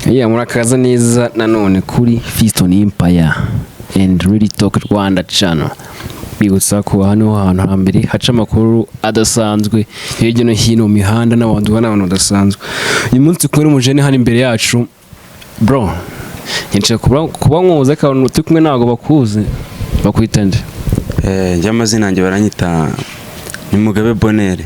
Yeah, murakaza neza nanone kuri Fiston Empire and Really Talk Rwanda channel. Bibutsa ko hano hantu hambere haca amakuru adasanzwe hirya no hino mu mihanda n'abantu ubona abantu badasanzwe. Uyu munsi kumwe n'umujene hano imbere yacu, bro. Nyicaye kuba nkuzi, ariko turi kumwe ntabwo bakuzi. Bakwita nde? Njye amazina yanjye baranyita ni Mugabe Bonheur.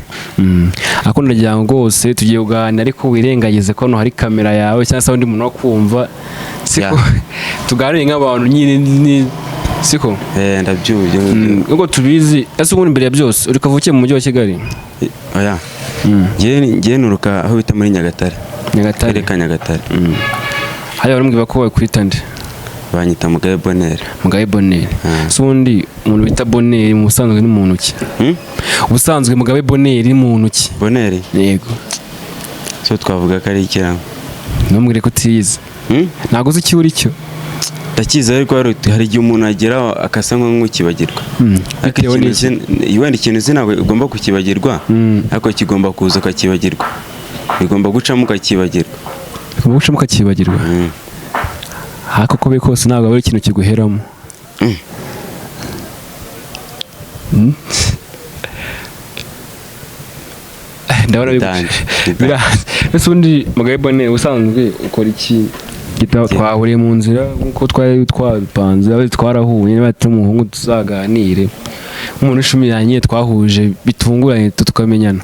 Ako ndagira ngo rwose tugiye kuganira, ariko wirengagize ko hano hari kamera yawe cyangwa se undi muntu wo kumva, siko? Yeah. Tuganire nk'abantu nyine siko? Ndabyumva. Nubwo tubizi. Ese ubundi mbere ya byose uri kavukiye mu mujyi wa Kigali? Oya. Njye nuruka aho bita muri Nyagatare. Nyagatare. Karere ka Nyagatare. Hariya baramubwira ko bakwita nde? Banyita Mugabe Bonheur. Mugabe Bonheur. Ese ubundi umuntu bita Bonheur mu busanzwe ni muntu ki? Hmm? Ubusanzwe Mugabe Bonheur ni muntu ki? Bonheur? Yego. So twavuga ko ari ikiramo. Ntumbwire ko utiyizi. Hmm? Ntabwo uzi icyo uri cyo? Ndakizi, ariko hari igihe umuntu ageraho akasa nk'ukibagirwa. Ariko Bitewe ikintu n'iki? Wenda ikintu uzi ntabwo ugomba kukibagirwa, ariko kigomba kuza ukakibagirwa. Bigomba gucamo ukakibagirwa. Bigomba gucamo ukakibagirwa. Ariko uko biri kose ntabwo ari ikintu kiguheramo. Ndabona Bitanje. biranze. Ese ubundi Mugabe Bonheur ubusanzwe ukora iki? Twahuriye mu nzira nk'uko twari twabipanze, aho twarahuye niba turi umuhungu tuzaganire nk'umuntu w'ishumi yanjye twahuje bitunguranye tukamenyana.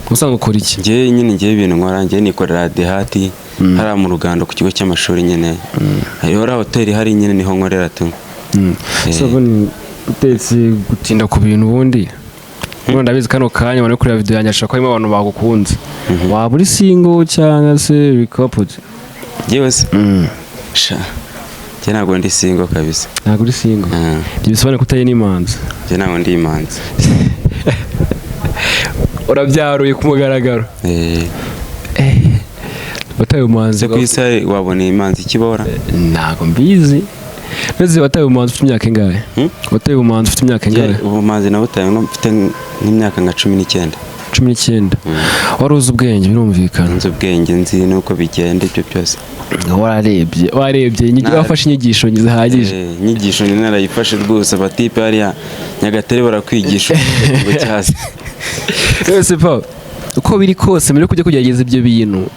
Ubusanzwe ukora iki? Njye nyine, njye ibintu nkora, njye nikorera dehati hariya mu rugando ku kigo cy'amashuri nyine. Hariho hariya hoteli hari nyine, niho nkorera tu. So ubundi utetse gutinda ku bintu, ubundi ubundi ndabizi kano kanya bari kureba video yanjye ashobora kuba harimo abantu bagukunze. Waba uri single cyangwa se recoupled? Njyewe se? Sha, njye ntabwo ndi single kabisa. Ntabwo uri single? Ibyo bisobanuye ko utari n'imanzi? Njye ntabwo ndi imanzi. Urabyaruye ku mugaragaro. Wataye ubumanzi? Se ku isi wabona imanzi ikibora? Ntabwo mbizi. Mbese wataye ubumanzi ufite imyaka ingahe? Hmm? Wataye ubumanzi ufite imyaka Njye ingahe? ubumanzi nabutaye mfite nk'imyaka nka 19. 19. Wari uzi ubwenge, birumvikana. Nzi ubwenge, nzi n'uko bigenda ibyo byose. Warebye wafashe inyigisho zihagije. Inyigisho ni narayifashe rwose. Abatipe hariya Nyagatare barakwigisha ngo cyazi. Ese pa uko biri kose mbere yo kujya kugerageza ibyo bintu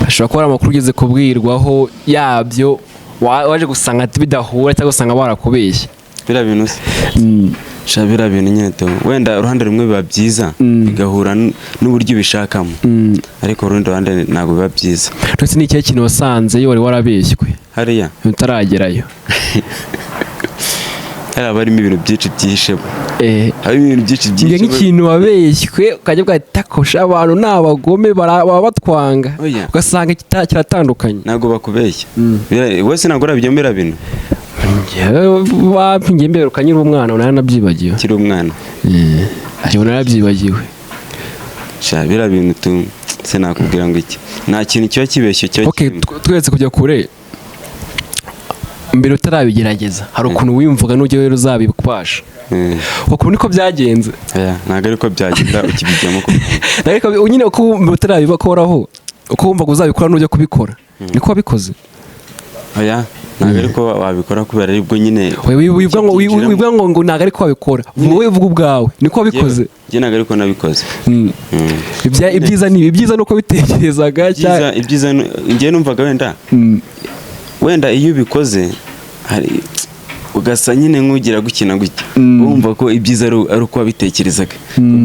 hashobora kuba hari amakuru ugeze kubwirwaho yabyo waje gusanga bidahura cyangwa usanga barakubeshye? Biriya bintu se? Sha, biriya bintu nyine tu wenda uruhande rumwe biba byiza, bigahura n'uburyo ubishakamo, ariko urundi ruhande ntabwo biba byiza. Ndetse ni ikihe kintu wasanze iyo wari warabeshywe Hariya utaragerayo? Hariya haba harimo ibintu byinshi byihishemo. Harimo ibintu byinshi Njye byihishemo. nk'ikintu wabeshywe ukajya bwa takosha abantu ni abagome, baba batwanga, Oya. ugasanga kiratandukanye. Ntabwo bakubeshya. Wese ntabwo urabyumva biriya bintu. Njyewe wapi, njye mberuka nkiri umwana naranabyibagiwe. Ukiri umwana? Njyewe narabyibagiwe. Sha, biriya bintu tu sinakubwira ngo iki, nta kintu kiba kibeshye kiba Okay, kirimo. Twese kujya kure mbere utarabigerageza hari ukuntu wiyumvaga n'ujya rero uzabibasha, ukuntu niko byagenze? Oya, ntabwo ariko byagenda ukibijyamo koko. Ariko nyine uko mbere utarabikoraho uko wumvaga uzabikora n'ujya kubikora niko wabikoze? Oya, ntabwo ariko wabikora kubera aribwo nyine Wivuga ngo ukibyinjiramo. wivuga ngo ntabwo ariko wabikora, wowe uvuga ubwawe niko wabikoze. Njye ntabwo ariko nabikoze. Ibyiza ni ibyiza nuko bitekerezaga cyangwa Ibyiza njye numvaga wenda wenda iyo ubikoze hari ugasa nyine nk'ugira gukina gutya, wumva ko ibyiza ari uko wabitekerezaga.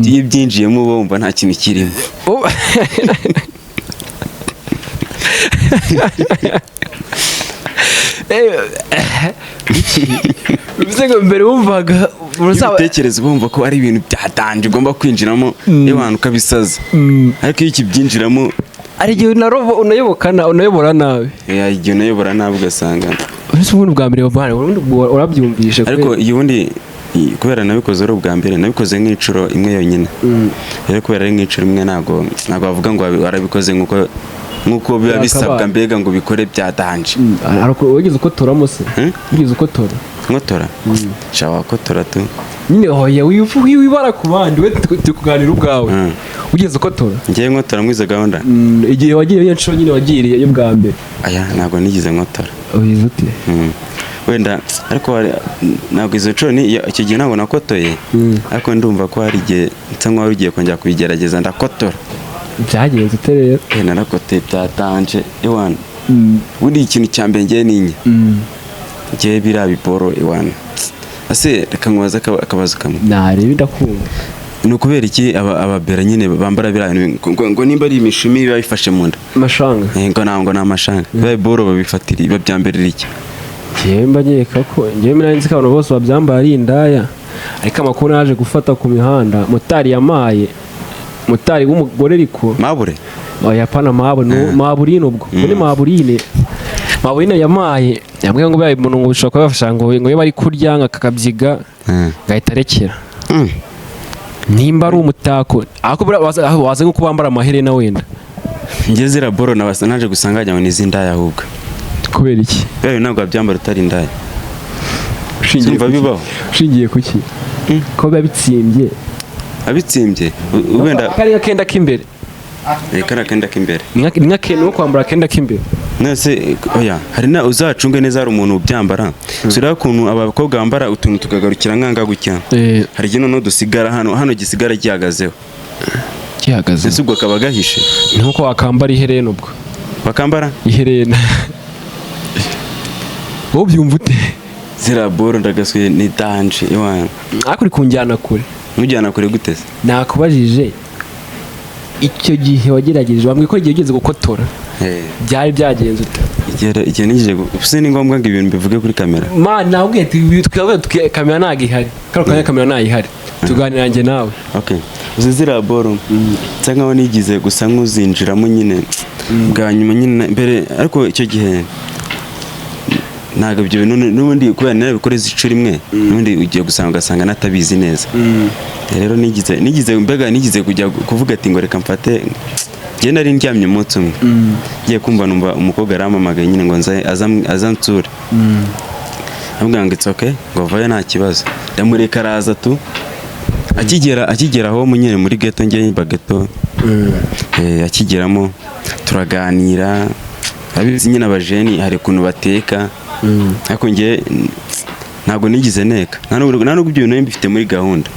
Iyo ubyinjiyemo uba wumva nta kintu kirimo. Oh. Bivuze ngo mbere wumvaga Iyo urasaba ubitekereza uba wumva ko ari ibintu byatanje ugomba kwinjiramo abantu ukabisaza, ariko iyo ukibyinjiramo Hari igihe unayobora nabi. Igihe unayobora nabi ugasanga Uretse ubundi bwa mbere bavana ubundi urabyumvishe. Ariko iyi ubundi kubera nabikoze ari ubwa mbere, nabikoze nk'inshuro imwe yonyine. Rero kubera ari nk'inshuro imwe ntabwo bavuga ngo warabikoze nk'uko biba bisabwa, Byakabaye. mbega ngo ubikore byatanje. Wigeze ukotoramo se? Hmm? Wigeze ukotora? Nkotora? Sha, wakotora tu. Nyine hoya wibara ku bandi, we turi kuganira ubwawe. Ugeze ukotora? Ngewe nkotora muri izo gahunda? Igihe wagiye iyo nshuro nyine wagiriye y'ubwa mbere. Aya, ntabwo nigeze nkotora. Ubizi ute? Wenda ariko ntabwo izo nshuro ni icyo gihe ntabwo nakotoye, ariko ndumva ko hari igihe nsa nk'uwari ugiye kongera kubigerageza, ndakotora. Byagenze ute rero? Narakotoye byatanje ewana. Buriya ikintu cya mbere ngewe ninya, ngewe biriya biboro ewana. Ase reka nkubaze akabazo kamwe. Nareba, ndakumva. Ni ukubera iki ababera nyine bambara biriya bintu ngo nimba ari imishumi biba bifashe mu nda? Amashanga. Ngo ntabwo ni amashanga, biba biboro babifatira, babyambarira iki? Njyewe mba nkeka ko njyewe nari nzi ko abantu bose babyambara ari indaya, ariko amakuru naje gufata ku mihanda, motari yamaye, motari w'umugore ariko. Mabure? Oya, pana mabo, no maburine, ubwo ni maburine. Maburine yamaye, yambwiye ngo bibaye umuntu ngo bishobora kubafasha ngo iyo bari kurya ngo akakabyiga ngahita arekera. Nimba ari umutako, ariko buriya waza nko bambara amaherena wenda. Njye ziriya boro naje gusanga wagira ngo ni iz'indaya ahubwo. Kubera iki? Biriya bintu ntabwo wabyambara utari indaya. Ushingiye Sinumva kuki? bibaho. Ushingiye kuki? Ko biba bitsimbye? Abitsimbye wenda. Kari akenda k'imbere. Kariya kenda k'imbere. Ni nka nko kwambara akenda k'imbere. Nese oya, hari na uzacunge neza, hari umuntu ubyambara. Sureba ukuntu abakobwa bambara utuntu tukagarukira nkanga gutya. Hari igihe noneho dusigara hano hano, gisigara gihagazeho. Gihagaze? Ese ubwo kaba gahishe? Ni nkuko wakambara iherena ubwo. Bakambara? Iherena. Wowe ubyumva ute? Ziriya boro ndagaswe ni danger iwana. Ariko uri kunjyana kure. Ntujyana kure gute se? Nakubajije icyo gihe wagerageje, wambwiye ko igihe ugeze gukotora byari byagenze ute? Igihe nigeze ese ni ngombwa ngo ibintu bivuge kuri kamera? Man, nabwiye twavuye, kamera ntabwo ihari kano kanya, kamera ntayo ihari, tuganira njye nawe. Okay, uzi ziriya boro nsa nkaho nigize gusa nk'uzinjiramo nyine bwa nyuma nyine mbere, ariko icyo gihe ntabwo ibyo bintu n'ubundi kubera narabikoze inshuro imwe, n'ubundi ugiye gusanga ugasanga natabizi neza. Rero nigize mbega nigize kujya kuvuga ati ngo reka mfate. Njye nari ndyamye umunsi umwe, ngiye kumva numva umukobwa arampamagaye nyine ngo nze aza ansure. Amubwira ngo it's okay, ngo vayo nta kibazo. Ndamureka araza tu. Akigera aho nyine muri ghetto, njye mba ghetto, akigeramo turaganira. Abizi nyine abajeni hari ukuntu bateka, ariko njye ntabwo nigize neka, nta nubwo ibyo bintu nari mbifite muri gahunda.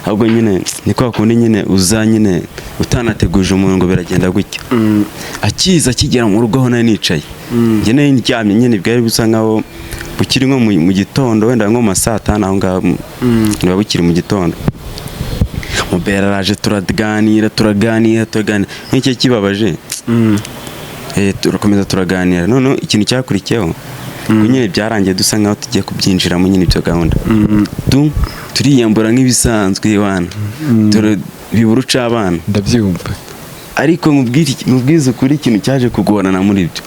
Ahubwo nyine ni kwa kundi nyine uza nyine utanateguje umuntu ngo biragenda gutya. Akiza akigera mu rugo aho nari nicaye, njye nari ndyamye nyine, bwari busa nkaho bukiri nko mu gitondo, wenda nko mu ma saa tanu aho ngaho, niba bukiri mu gitondo. Mubera araje, turaganira, turaganira, turaganira nk'icyo kibabaje. Turakomeza turaganira. Noneho ikintu cyakurikiyeho, ubwo nyine byarangiye dusa nkaho tugiye kubyinjiramo nyine ibyo gahunda, tu turiyambura nk'ibisanzwe wana, bibura uca abana. Ndabyumva. Ariko mubwize ukuri, ikintu cyaje kugorana muri ibyo,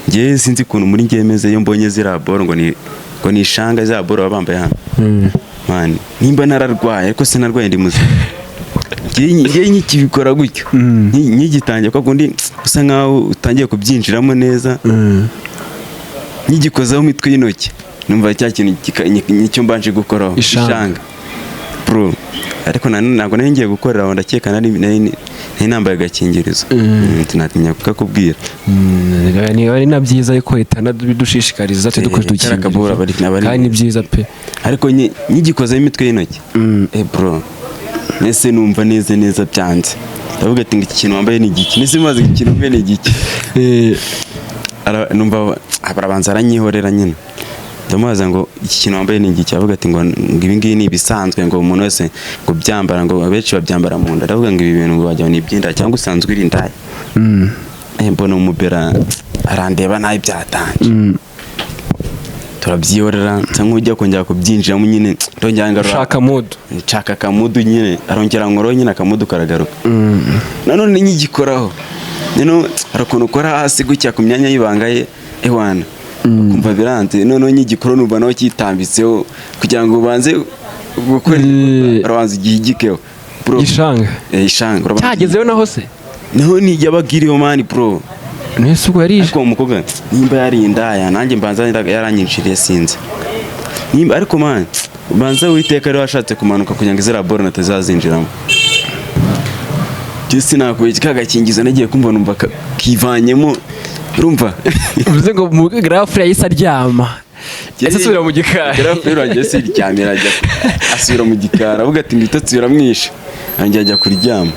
njyewe sinzi ukuntu muri njyewe meze, iyo mbonye ziriya boro ngo ni ishanga, ziriya boro baba bambaye hano, man, nimba nararwaye, ariko sinarwaye, ndi muzima. Njyewe nkikibikora gutyo, nkigitangira kwa kundi usa nkaho utangiye kubyinjiramo neza, nkigikozaho imitwe y'intoki numva cya kintu nicyo mbanje gukoraho. Ishanga. Bro, ariko ntabwo nari ngiye gukorera aho, ndakeka nari nambaye agakingirizo. Sinatinya kukakubwira. Niba ari na byiza ariko leta inabidushishikariza tujye dukoresha Kariya kabora udukingirizo. abari Kandi ni byiza pe. Ariko nkigikozaho imitwe y'intoki, bro, nese numva neza neza byanze. Ndavuga ati ngo iki kintu wambaye ni igiki? Nese maze iki kintu wambaye ni igiki? Numva barabanza aranyihorera nyine. Ndamubaza ngo iki kintu wambaye ni igiki? Avuga ati ngo ibi ngibi ni ibisanzwe, ngo umuntu wese ngo byambara, ngo abenshi babyambara mu nda. Ndavuga ngo ibi bintu ngo wagira ngo ni iby'inda cyangwa usanzwe uri indaya. Mbona umubera arandeba nabi byatanje. Turabyihorera, nsa nk'ujya kongera kubyinjiramo nyine, ndongera ngarura. Ushaka mood. Nshaka akamudu nyine, arongera nkoroho nyine, akamudu karagaruka. Nanone nkigikoraho, noneho hari ukuntu ukora hasi gutya ku myanya y'ibanga ye, ewana, kumva biranze. Noneho nkigikora numva nawe cyitambitseho, kugira ngo ubanze gukora urabanza ugihigikeho bro. Ishanga. Ishanga urabanza. Cyagezeyo naho se? Naho ni yabaga iriho man, bro. Nese ubwo yarije? Ariko uwo mukobwa nimba yari indaya, nanjye mbanza yaranyinjiriye, sinzi nimba, ariko man, banza Uwiteka rero washatse kumanuka kugira ngo iziriya boro natazazinjiramo. Njye sinakubeshya, ka gakingizo nagiye kumva numva kivanyemo, urumva? Bivuze ngo mu grand frère yahise aryama, yahise asubira mu gikari. Grand frère wanjye yahise yiryamira, ajya asubira mu gikari, avuga ati ngo ibitotsi biramwishe, wanjye ajya kuryama.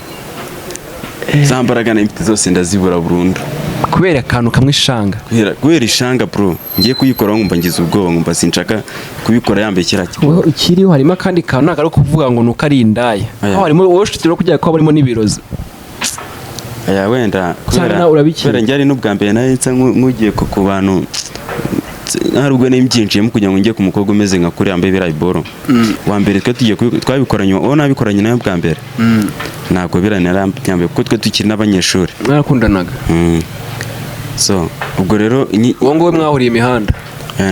Za mbaraga nari mfite zose ndazibura burundu. Kubera akantu kamwe, ishanga. Kubera ishanga, bro. Ngiye kuyikoraho nkumva ngize ubwoba, nkumva sinshaka kubikora yambaye kiriya Wowe ukiriho harimo akandi kantu, ntabwo ari ukuvuga ngo ni uko ari indaya. Oya. Aho harimo wowe ushobora kujya kuba harimo n'ibirozi. Aya wenda Cyangwa kubera nawe urabikeka. kubera njye ari n'ubwa mbere nari nsa nk'ugiye ku bantu, hari ubwo nari mbyinjiyemo kugira ngo njye ku mukobwa umeze nka kuriya yambaye biriya boro. Wa mbere twe tugiye twabikoranye, uwo nabikoranye nawe bwa mbere, ntabwo biriya nari yambaye, kuko twe tukiri n'abanyeshuri. Mwarakundanaga? So ubwo rero Uwo nguwo mwahuriye imihanda?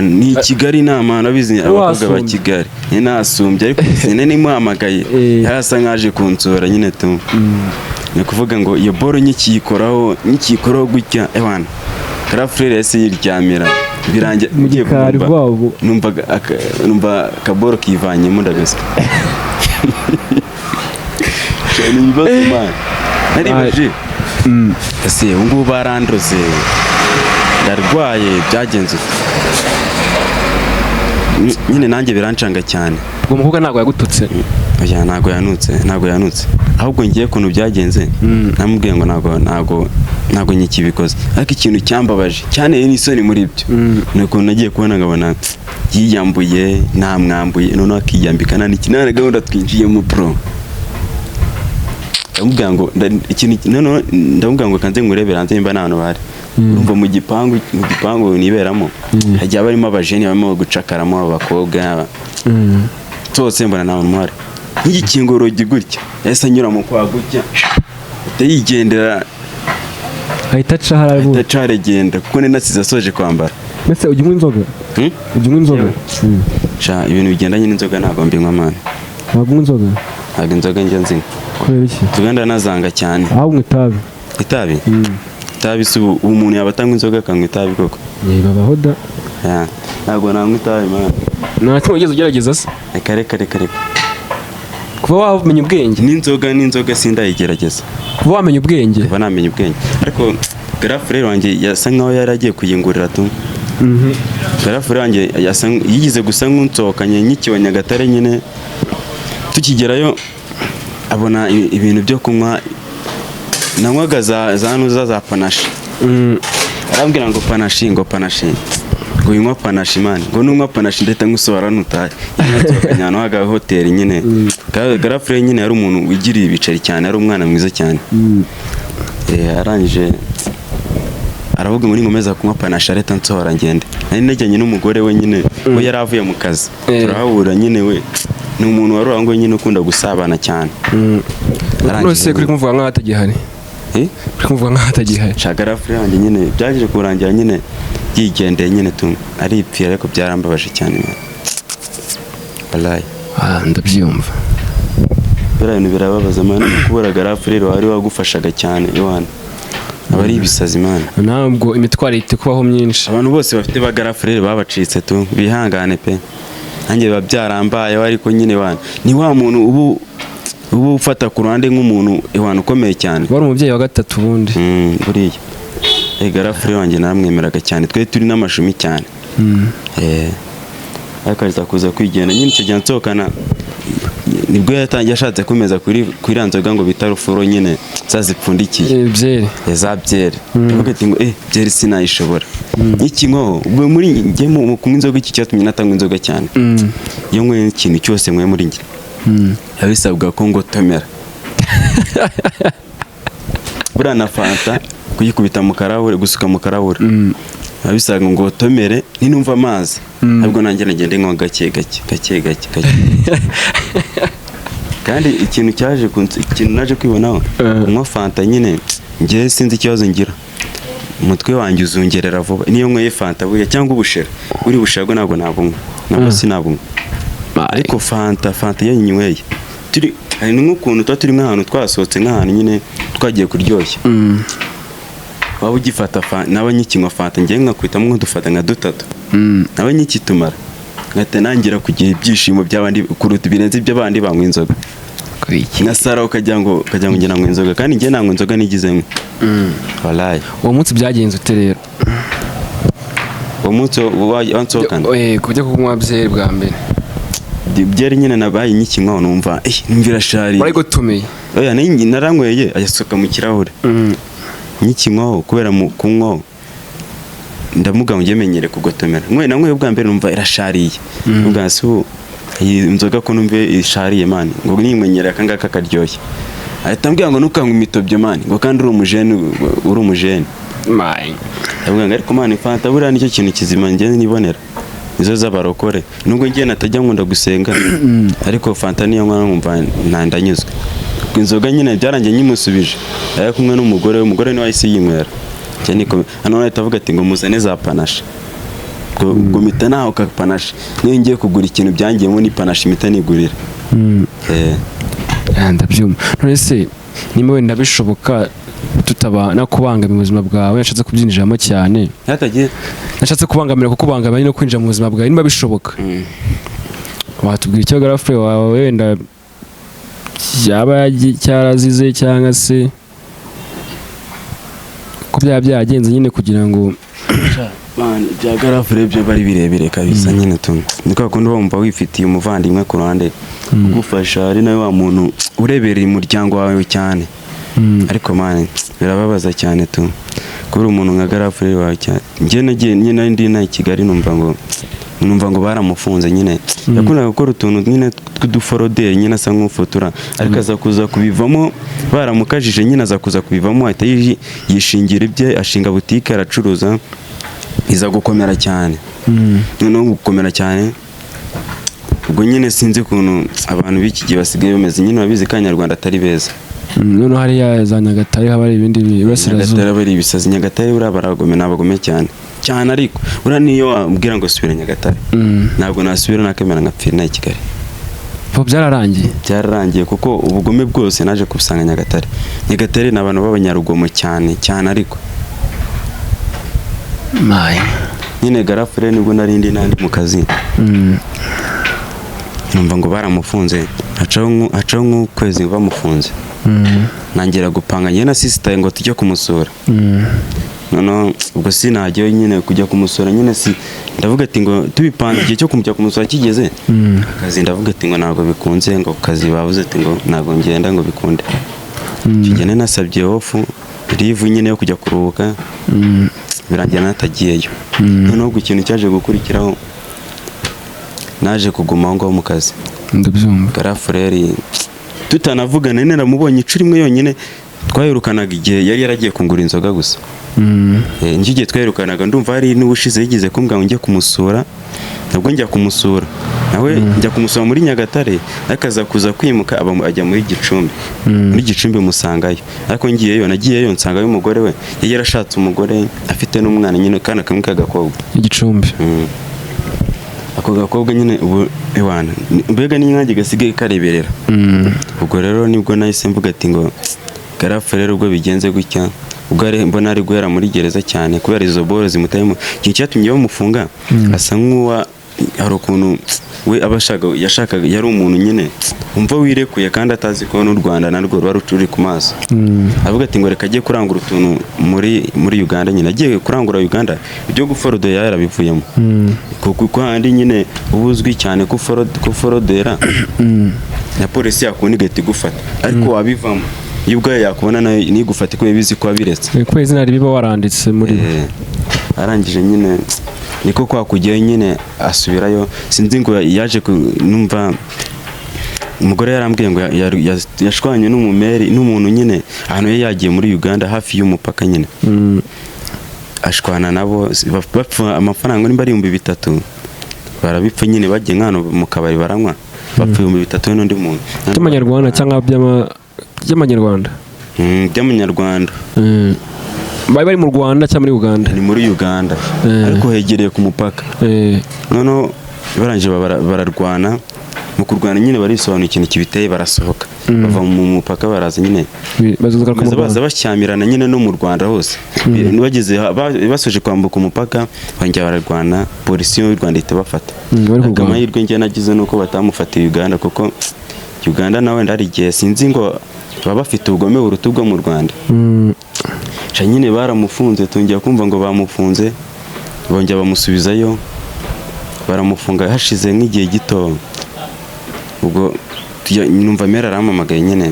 Ni i Kigali, ni amahano abizi abakobwa ba Wasumbye. Kigali. Ni nasumbye, ariko sine nimuhamagaye, yari asa nkaje kunsura nyine tu. Ni ukuvuga ngo iyo boro nkikiyikoraho gutya, ewana, grand frère yahise yiryamira, birangira Mu ngiye gikari kumva- rwabo. Numva numva akaboro kivanyemo, ndabeswa. Ni ibibazo, man. Naribaje, ese ubu ngubu barandoze, ndarwaye, byagenze ute? Nyine nanjye birancanga cyane. Ubwo mukobwa ntabwo yagututse? Oya, ntabwo yanutse, ntabwo yanutse. Ahubwo ngiye ukuntu byagenze, namubwiye ngo ntabwo nkikibikoze. Ariko ikintu cyambabaje cyane n'isoni muri byo ni ukuntu nagiye kubona nkabona yiyambuye, ntamwambuye, noneho akiyambika nta n'iki, nta na gahunda twinjiyemo, bro. Ndamubwira ngo ikintu, noneho ndamubwira ngo kanze ngurebere hanze nimba nta hantu bahari. Urumva mu gipangu niberamo hagiye barimo abajeni barimo gucakaramo abakobwa zose, mbona nta muntu uhari. Nk'igikingo urugi gutya, yahise anyura mu kwa gutya, ahita yigendera. Ahita aca hariya. Ahita aca aragenda, kuko ni nasize asoje kwambara. Mbese ujya unywa inzoga? Hmm? Ujya unywa inzoga? Sha, ibintu bigendanye n'inzoga ntabwo mbinywa, man. Ntabwo unywa inzoga? Ntabwo inzoga njya nzinywa. Kubera iki? Inzoga ndanazanga cyane. Aho unywa itabi? Itabi? Itabi si ubu umuntu yaba atanywa inzoga akanywa itabi koko? Babaho da. Yeah. Ntabwo nanywa itabi, man. Nta kimwe wigeze ugerageza se? Reka, reka, reka, reka. Kuba wamenya ubwenge? N'inzoga sindayigerageza. Kuba wamenya ubwenge? Kuva namenya ubwenge. Ariko grand frère wanjye yasa nkaho yari agiye kuyingurira tu. Grand frère wanjye yasa yigize gusa nk'unsohokanye nkikiba Nyagatare nyine. Tukigerayo abona ibintu byo kunywa nanywaga, za nuza za panache. Arambwira ngo panache, ngo panache, ngo unywa panache, man, ngo nunywa panache ndahita nkusohora nutahe. Nsohokanye ahantu haga hoteli nyine. Grand frère nyine yari umuntu wigiriye ibiceri cyane, yari umwana mwiza cyane. Arangije aravuga ngo ninkomeza kunywa panache areta nsohora ngende. Nari najyanye n'umugore we nyine, we yari avuye mu kazi, turahahura nyine. We ni umuntu wari aho nyine ukunda gusabana cyane. Arangije None kuri kumuvuga nk'aho atagihari? Eh? Kuri kumuvuga nk'aho atagihari? Sha, grand frère wanjye nyine byaje kurangira nyine yigendeye nyine tu, aripfira, ariko byarambabaje cyane, man. Wallahi. Ah, ndabyumva. Biriya bintu birababaza, man, kubura grand frère wari wagufashaga cyane, Yohana, aba ari ibisazi, man. Ntabwo imitwaro ihita kubaho myinshi. Abantu bose bafite ba grand frère babacitse tu, bihangane pe. Nanjye biba byarambayeho, ariko nyine wana ni wa muntu ubu ufata ku ruhande nk'umuntu iwana ukomeye cyane. Wari umubyeyi wa gatatu ubundi. Buriya grand frère wanjye naramwemeraga cyane, twari turi n'amashumi cyane. Ariko aza kuza kwigenda nyine. Icyo gihe nsohokana nibwo yatangiye ashatse kumeza kuri iriya nzoga ngo bita rufuro nyine zazipfundikiye. Byeri. Ya za byeri. Ndavuga ati ngo byeri sinayishobora n'ikinywaho. Ubwo muri njye mu kunywa inzoga, iki cyatumye natanywa inzoga cyane, iyo nyweye ikintu cyose nyweye muri njye biba bisabwa ko ngotomera. Buriya na fanta kuyikubita mu karahure, gusuka mu karahure, biba bisabwa ngo ngotomere. Ninumva amazi ahubwo nanjye nagende nywa gake gake gake gake gake. Kandi ikintu cyaje ikintu naje kwibonaho, kunywa fanta nyine, njye sinzi ikibazo ngira, umutwe wanjye uzungerera vuba niyo nyweye fanta buriya, cyangwa ubushera. Buri bushera bwo ntabwo nabunywa, nabwo sinabunywa, ariko fanta iyo nyinyweye turi, hari nk'ukuntu tuba turi nk'ahantu twasohotse, nk'ahantu nyine twagiye kuryoshya, waba ugifata naba nkikinywa fanta, njyewe nkakwitamo nk'udufata nka dutatu, naba nkikitumara ngahita nangira kugira ibyishimo by'abandi kuruta birenze iby'abandi banywa inzoga. Iki. Nka sara ukagira ngo njye nanywa inzoga, kandi njye nanywa inzoga nigize nywa, walayi. Uwo munsi byagenze ute rero? Uwo munsi wansohokana? Kujya kunywa byeri bwa mbere. Byeri nyine nabaye nyikinywaho, numva numva irashariye. Warayigutumiye? Oya, naranyweye ayasuka mu kirahure. Nyikinywaho, kubera mu kunywaho ndamuga ngo menyere kugotomera, nkwe nanyweye ubwa mbere numva irashariye. Ubwa si ubu iyi nzoga ko numva ishariye, man, ngo ninywenyere aka ngaka karyoshye, ahita ambwira ngo ntukanywe imitobyo, man, ngo kandi uri umujene, uri umujene. Mayi. Ndavuga ngo ariko man, fanta buriya nicyo kintu kizima njye nibonera, nizo z'abarokore, nubwo njye natajya nkunda gusenga, ariko fanta niyo nywa nkumva ndanyuzwe. Inzoga nyine byarangiye nyimusubije, ari kumwe n'umugore we, umugore niwe wahise yinywera. Njye niko hano ahita avuga ati ngo muzane za Panache, ubwo mpita naho ka Panache, niyo ngiye kugura ikintu byangiyemo ni Panache mpita nigurira. Ndabyumva. None se nimba wenda bishoboka tutaba no kubangamira ubuzima bwawe, nashatse kubyinjiramo cyane. Hatagiye. Nashatse kubangamira, kukubangamira no kwinjira mu buzima bwawe, niba bishoboka watubwira icyo grand frère wawe wenda yaba cyarazize, cyangwa se ko byaba byagenze nyine kugira ngo Man, ibya grand frère byo bari birebire kabisa nyine tu. Ni kwa kundi wumva wifitiye umuvandimwe ku ruhande ugufasha, ari nawe wa muntu urebereye umuryango wawe cyane. Ariko man, birababaza cyane tu kubera umuntu nka grand frère wawe cyane. Njye nagiye nyine nari ndi inaha i Kigali, numva ngo baramufunze nyine. Yakundaga gukora utuntu nyine tw'uduforoderi nyine, asa nk'ufotora, ariko aza kuza kubivamo, baramukajije nyine, aza kuza kubivamo, ahita yishingira ibye, ashinga butike, aracuruza, iza gukomera cyane. Noneho gukomera cyane, ubwo nyine sinzi ukuntu abantu b'iki gihe basigaye bameze nyine, urabizi ko Abanyarwanda atari beza. Noneho hariya za Nyagatare haba hari ibindi iburasirazuba. Nyagatare bari ibisazi. Nyagatare buriya baragome, ni abagome cyane cyane, ariko buriya niyo wambwira ngo subira Nyagatare, ntabwo nasubira, nakemera nkapfira inaha i Kigali. Bo byararangiye? Byararangiye, kuko ubugome bwose naje kubusanga Nyagatare. Nyagatare ni abantu b'abanyarugomo cyane cyane, ariko Mayi. nyine grand frère nibwo nari ndi nandi mu kazi, numva ngo baramufunze, hacaho nk'ukwezi bamufunze, ntangira gupanga njye na sister ngo tujye kumusura. Noneho ubwo sinajyayo nyine kujya kumusura nyine, si ndavuga ati ngo tubipanze igihe cyo kujya kumusura kigeze, akazi ndavuga ati ngo ntabwo bikunze, ngo ku kazi bavuze ati ngo ntabwo ngenda ngo bikunde. Icyo gihe nari nasabye off, leave nyine yo kujya kuruhuka, birangira natagiyeyo. Noneho ubwo ikintu cyaje gukurikiraho, naje kuguma aho ngaho mu kazi. Ndabyumva. Grand frère tutanavugana, naramubonye inshuro imwe yonyine, twahirukanaga igihe yari yaragiye kungura inzoga gusa. Nicyo gihe twahirukanaga. Ndumva hari n'ubushize yigeze kumbwira ngo njye kumusura, nabwo njya kumusura nawe, njya kumusura muri Nyagatare, ariko aza kuza kwimuka aba ajya muri Gicumbi. Muri Gicumbi musangayo, ariko ngiyeyo, nagiyeyo nsangayo umugore we, yari yarashatse umugore afite n'umwana nyine, kana kamwe k'agakobwa. Igicumbi? Ako gakobwa nyine ubu ewana mbega n'inkange gasigaye kareberera. Ubwo rero nibwo nahise mvuga ati ngo grand frère rero ubwo bigenze gutya, ubwo ari mbona ari guhera muri gereza cyane kubera izo boro zimutayemo, ikintu cyatumye bamufunga, asa nk'uwa hari ukuntu we aba ashaka, yashakaga, yari umuntu nyine umva wirekuye kandi atazi ko n'u Rwanda narwo ruba ruri ku maso. Avuga ati ngo reka ajye kurangura utuntu muri Uganda nyine, agiye kurangura Uganda, ibyo guforodo yarabivuyemo, kuko handi nyine uba uzwi cyane ko uforodera, na polisi yakubona igahita igufata, ariko wabivamo iyo ubwayo yakubona nayo ntigufate kubera ibizi ko wabiretse. Kubera izina ribi uba waranditse muri Arangije nyine niko kwa kujyayo nyine asubirayo, sinzi ngo yaje numva umugore yarambwiye ngo yashwanye n'umumeri n'umuntu nyine ahantu yari yagiye muri Uganda hafi y'umupaka nyine, ashwana nabo, bapfa amafaranga nimba ari 3000, barabipfa nyine, bagiye nk'ahantu mu kabari baranywa, bapfa 3000 n'undi muntu. By'amanyarwanda cyangwa by'amanyarwanda? By'amanyarwanda. Bari bari mu Rwanda cyangwa muri Uganda? Ni muri Uganda, ariko hegereye ku mupaka. Noneho barangije bararwana, mu kurwana nyine barisobanura ikintu kibiteye, barasohoka bava mu mupaka baraza nyine Bazaza mu baza Rwanda. Bashyamirana nyine no mu Rwanda hose. Bageze basoje kwambuka umupaka bongera bararwana, polisi y'u Rwanda ihita bafata. Bari Ariko kurwana. amahirwe njye nagize nuko batamufatiye Uganda, kuko Uganda nawe wenda hari igihe sinzi ngo baba bafite ubugome buruta ubwo mu Rwanda. Sha nyine baramufunze, tongera kumva ngo bamufunze, bongera bamusubizayo, baramufunga. Hashize nk'igihe gito ubwo numva mera arampamagaye nyine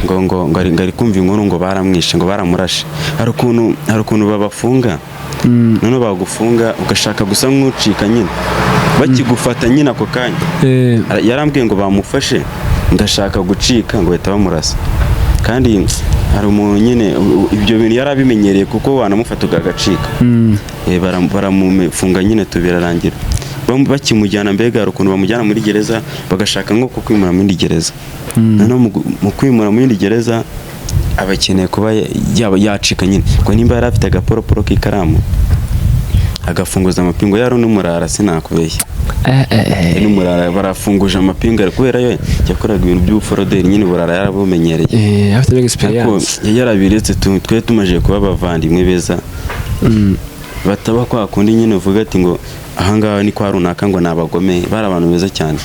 ngo ari kumva inkuru ngo baramwishe, ngo baramurashe. Hari ukuntu babafunga, noneho bagufunga ugashaka gusa nk'ucika nyine, bakigufata nyine ako kanya. Yarambwiye ngo bamufashe, ndashaka gucika, ngo bahita bamurasa. Kandi hari umuntu nyine ibyo bintu yari abimenyereye, kuko wanamufata ugacika. Baramufunga nyine tu, birarangira. Bakimujyana, mbega hari ukuntu bamujyana muri gereza, bagashaka nko kukwimura muri gereza. Noneho mu kwimura muri gereza aba akeneye kuba yaba yacika nyine, ngo nimba yari afite agaporoporo k'ikaramu agafunguza amapingu, yari n'umurara, sinakubeshya. N'umurara, barafunguje amapingu, ariko kubera yo yakoraga ibintu by'ubuforoderi nyine, burara yarabumenyereye. Afite Ariko experience. yarabiretse tu, twe tumaze kuba abavandimwe beza, bataba kwa kundi nyine uvuga ati ngo ahangaha ni kwa runaka, ngo ni abagome. Bari abantu beza cyane.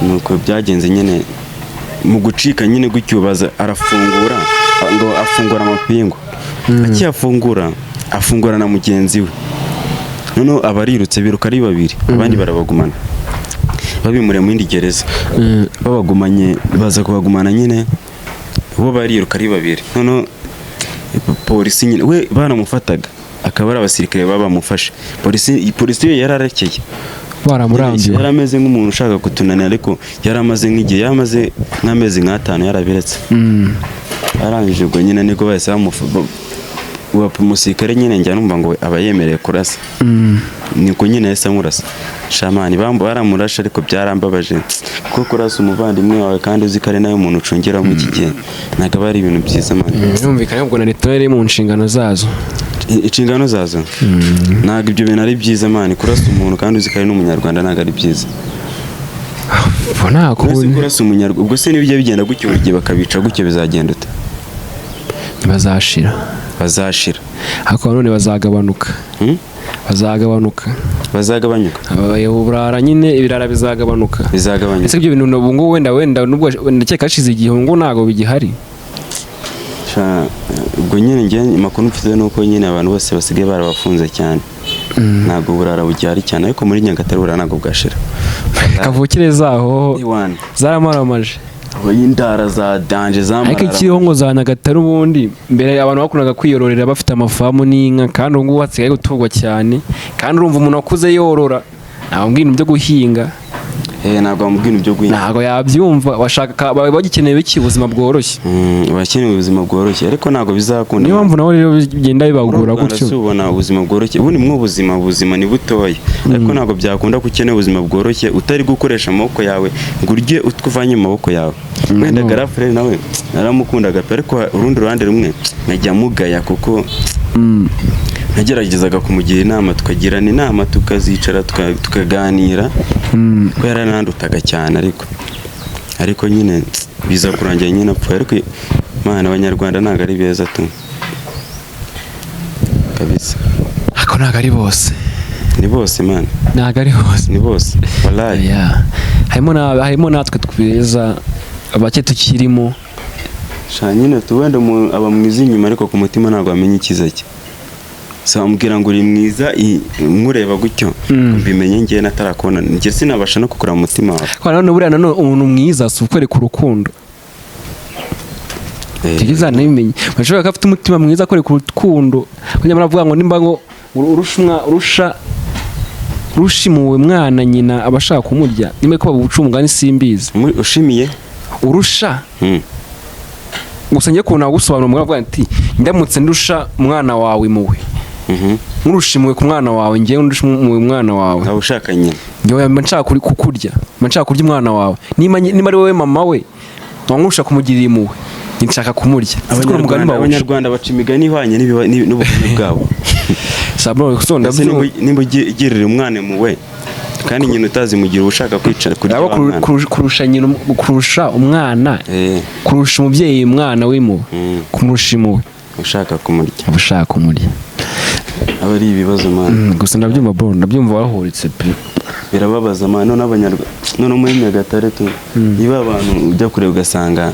Nuko byagenze nyine, mu gucika nyine gutyo baza arafungura, ngo afungura amapingu, akiyafungura afungura na mugenzi we, noneho aba arirutse, biruka ari babiri, abandi barabagumana, babimuriye mu yindi gereza. Babagumanye, baza kubagumana nyine, bo bariruka ari babiri. Noneho polisi nyine we baramufataga, akaba ari abasirikare baba bamufashe. Polisi yo yararekeye. Baramurambiwe. Yari ameze nk'umuntu ushaka kutunanira, ariko yari amaze nk'igihe, yari amaze nk'amezi nk'atanu yarabiretse. Arangije ubwo nyine nibwo bahise umusirikare nyine njya numva ngo aba yemerewe kurasa. Niko nyine yahise amurasa. Shamani baramurashe, ariko byarambabaje, kuko kurasa umuvandimwe wawe kandi uzi ko ari nawe muntu ucungira muri iki gihe, ntabwo aba ari ibintu byiza, man. Birumvikana, ubwo na leta yari mu nshingano zazo. Inshingano zazo, ntabwo ibyo bintu ari byiza, man. Kurasa umuntu kandi uzi ko ari n'umunyarwanda ntabwo ari byiza. Ubwo nta Uretse kundi. kurasa umunyarwanda, ubwo se nibijya bigenda gutyo buri gihe bakabica gutyo, bizagenda ute? Bazashira. Bazashira. Ariko nanone bazagabanuka. Hmm? Bazagabanuka. Bazagabanyuka. Uburara nyine, ibirara bizagabanuka. Bizagabanyuka. Ese ibyo bintu ubu ngubu wenda nubwo ndakeka hashize igihe, ubu ngubu ntabwo bigihari. Sha, ubwo nyine njye amakuru mfite ni uko nyine abantu bose basigaye barabafunze cyane, ntabwo uburara bugihari cyane, ariko muri Nyagatare uburara ntabwo bwashira. Kavukire zaho Iwana zaramaramaje. Indara za danger Ariko zamarara. ikiriho ngo za Nyagatare ubundi mbere abantu bakundaga kwiyororera bafite amafamu n'inka, kandi ubu ngubu hasigaye guturwa cyane, kandi urumva umuntu wakuze yorora ntabwo ibintu byo guhinga. Ntabwo bamubwira ibintu byo guhinga. Ntabwo yabyumva, bashaka baba bagikeneye biki? Ubuzima bworoshye. Bakeneye ubuzima bworoshye, ariko ntabwo bizakunda. Niyo mpamvu nabo rero bigenda Muri bibagora Rwanda gutyo. si ubona ubuzima bworoshye, ubundi mwo ubuzima ni butoya, ariko ntabwo byakunda ko ukeneye ubuzima bworoshye utari gukoresha amaboko yawe ngo urye utwo uvanye mu maboko yawe. Wenda No. garafure nawe naramukundaga pe, ariko urundi ruhande rumwe nkajya mugaya, kuko nageragezaga kumugira inama, tukagirana inama, tukazicara tukaganira, ko yaranandutaga cyane, ariko nyine biza kurangira nyine apfuye. Ariko mana, abanyarwanda ntabwo ari beza tu, kabisa. Ariko ntabwo ari bose. Ni bose, man. Ntabwo ari bose. Ni bose, wallahi. Yeah. Harimo natwe tweza bake tukirimo. Sha nyine tu, wenda umuntu aba mwiza inyuma, ariko ku mutima ntabwo amenya icyiza cye. So amubwira ngo uri mwiza, nkureba gutyo mbimenye ngewe natarakubona, njye sinabasha no kukura mu mutima wawe. Kwa nanone buriya nanone umuntu mwiza si ukwereka urukundo. Icyo uzanabimenye, bashobora ko afite umutima mwiza akwereka urukundo, kuko avuga ngo nimba ngo urusha rushimuwe mwana nyina aba ashaka kumurya, nimba ko babuca umugani simbizi. Ushimiye Urusha gusa njye ukuntu nagusobanura umugani avuga ati ndamutse ndusha umwana wawe impuhwe, nkurusha impuhwe ku mwana wawe, njyewe ndusha impuhwe umwana wawe, Nkaba ushaka nyina. Njyewe mba nshaka kukurya, mba nshaka kurya umwana wawe. Niba ari wowe mama we nkurusha kumugirira impuhwe, nshaka kumurya. Sinzi ukuntu umugani bawuca. Abanyarwanda baca imigani ihwanye n'ubugome bwabo. Sabro, so Ndetse ndabyumva. nimba ugirira umwana impuhwe kandi nyina utazimugira, uba ushaka kwica kurya Abo wa mwana. Kurusha nyina, kurusha umwana, kurusha umubyeyi umwana w'impuhwe, kumurusha impuhwe, ushaka kumurya. Aba ushaka kumurya. Aba ari ibibazo, man. Gusa ndabyumva bro, ndabyumva wahuritse pe. Birababaza man. None Abanyarwanda, none muri Nyagatare tu, niba abantu ujya kureba ugasanga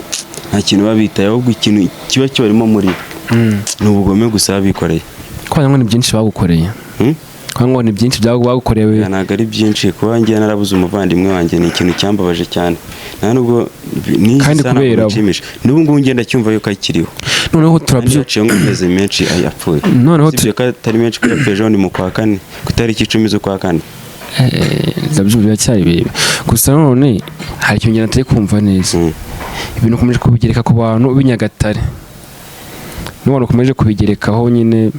nta kintu babitaye, ahubwo ikintu kiba kibarimo muri bo ni ubugome gusa babikoreye. Ko ngo ni byinshi bagukoreye? Hmm? Ko ngo ni byinshi bagukorewe? Ntabwo ari byinshi. Kuba ngiye narabuze umuvandimwe wanjye ni ikintu cyambabaje cyane. Nta nubwo n'iyi Kandi saha ntabwo kubera abo. binshimisha. N'ubu ngubu ngenda cyumva yuko akiriho. Noneho Kandi turabyo haciyeho nk'amezi menshi yapfuye. Noneho Usibye ko atari menshi, ko yapfuye ejo ni mu kwa kane, ku itariki 10 z'ukwa kane. Ndabyumva, biracyari bibi. Gusa none hari ikintu ngenda natari kumva neza. Ibintu ukomeje kubigereka ku bantu b'i Nyagatare, n'abantu ukomeje kubigerekaho nyine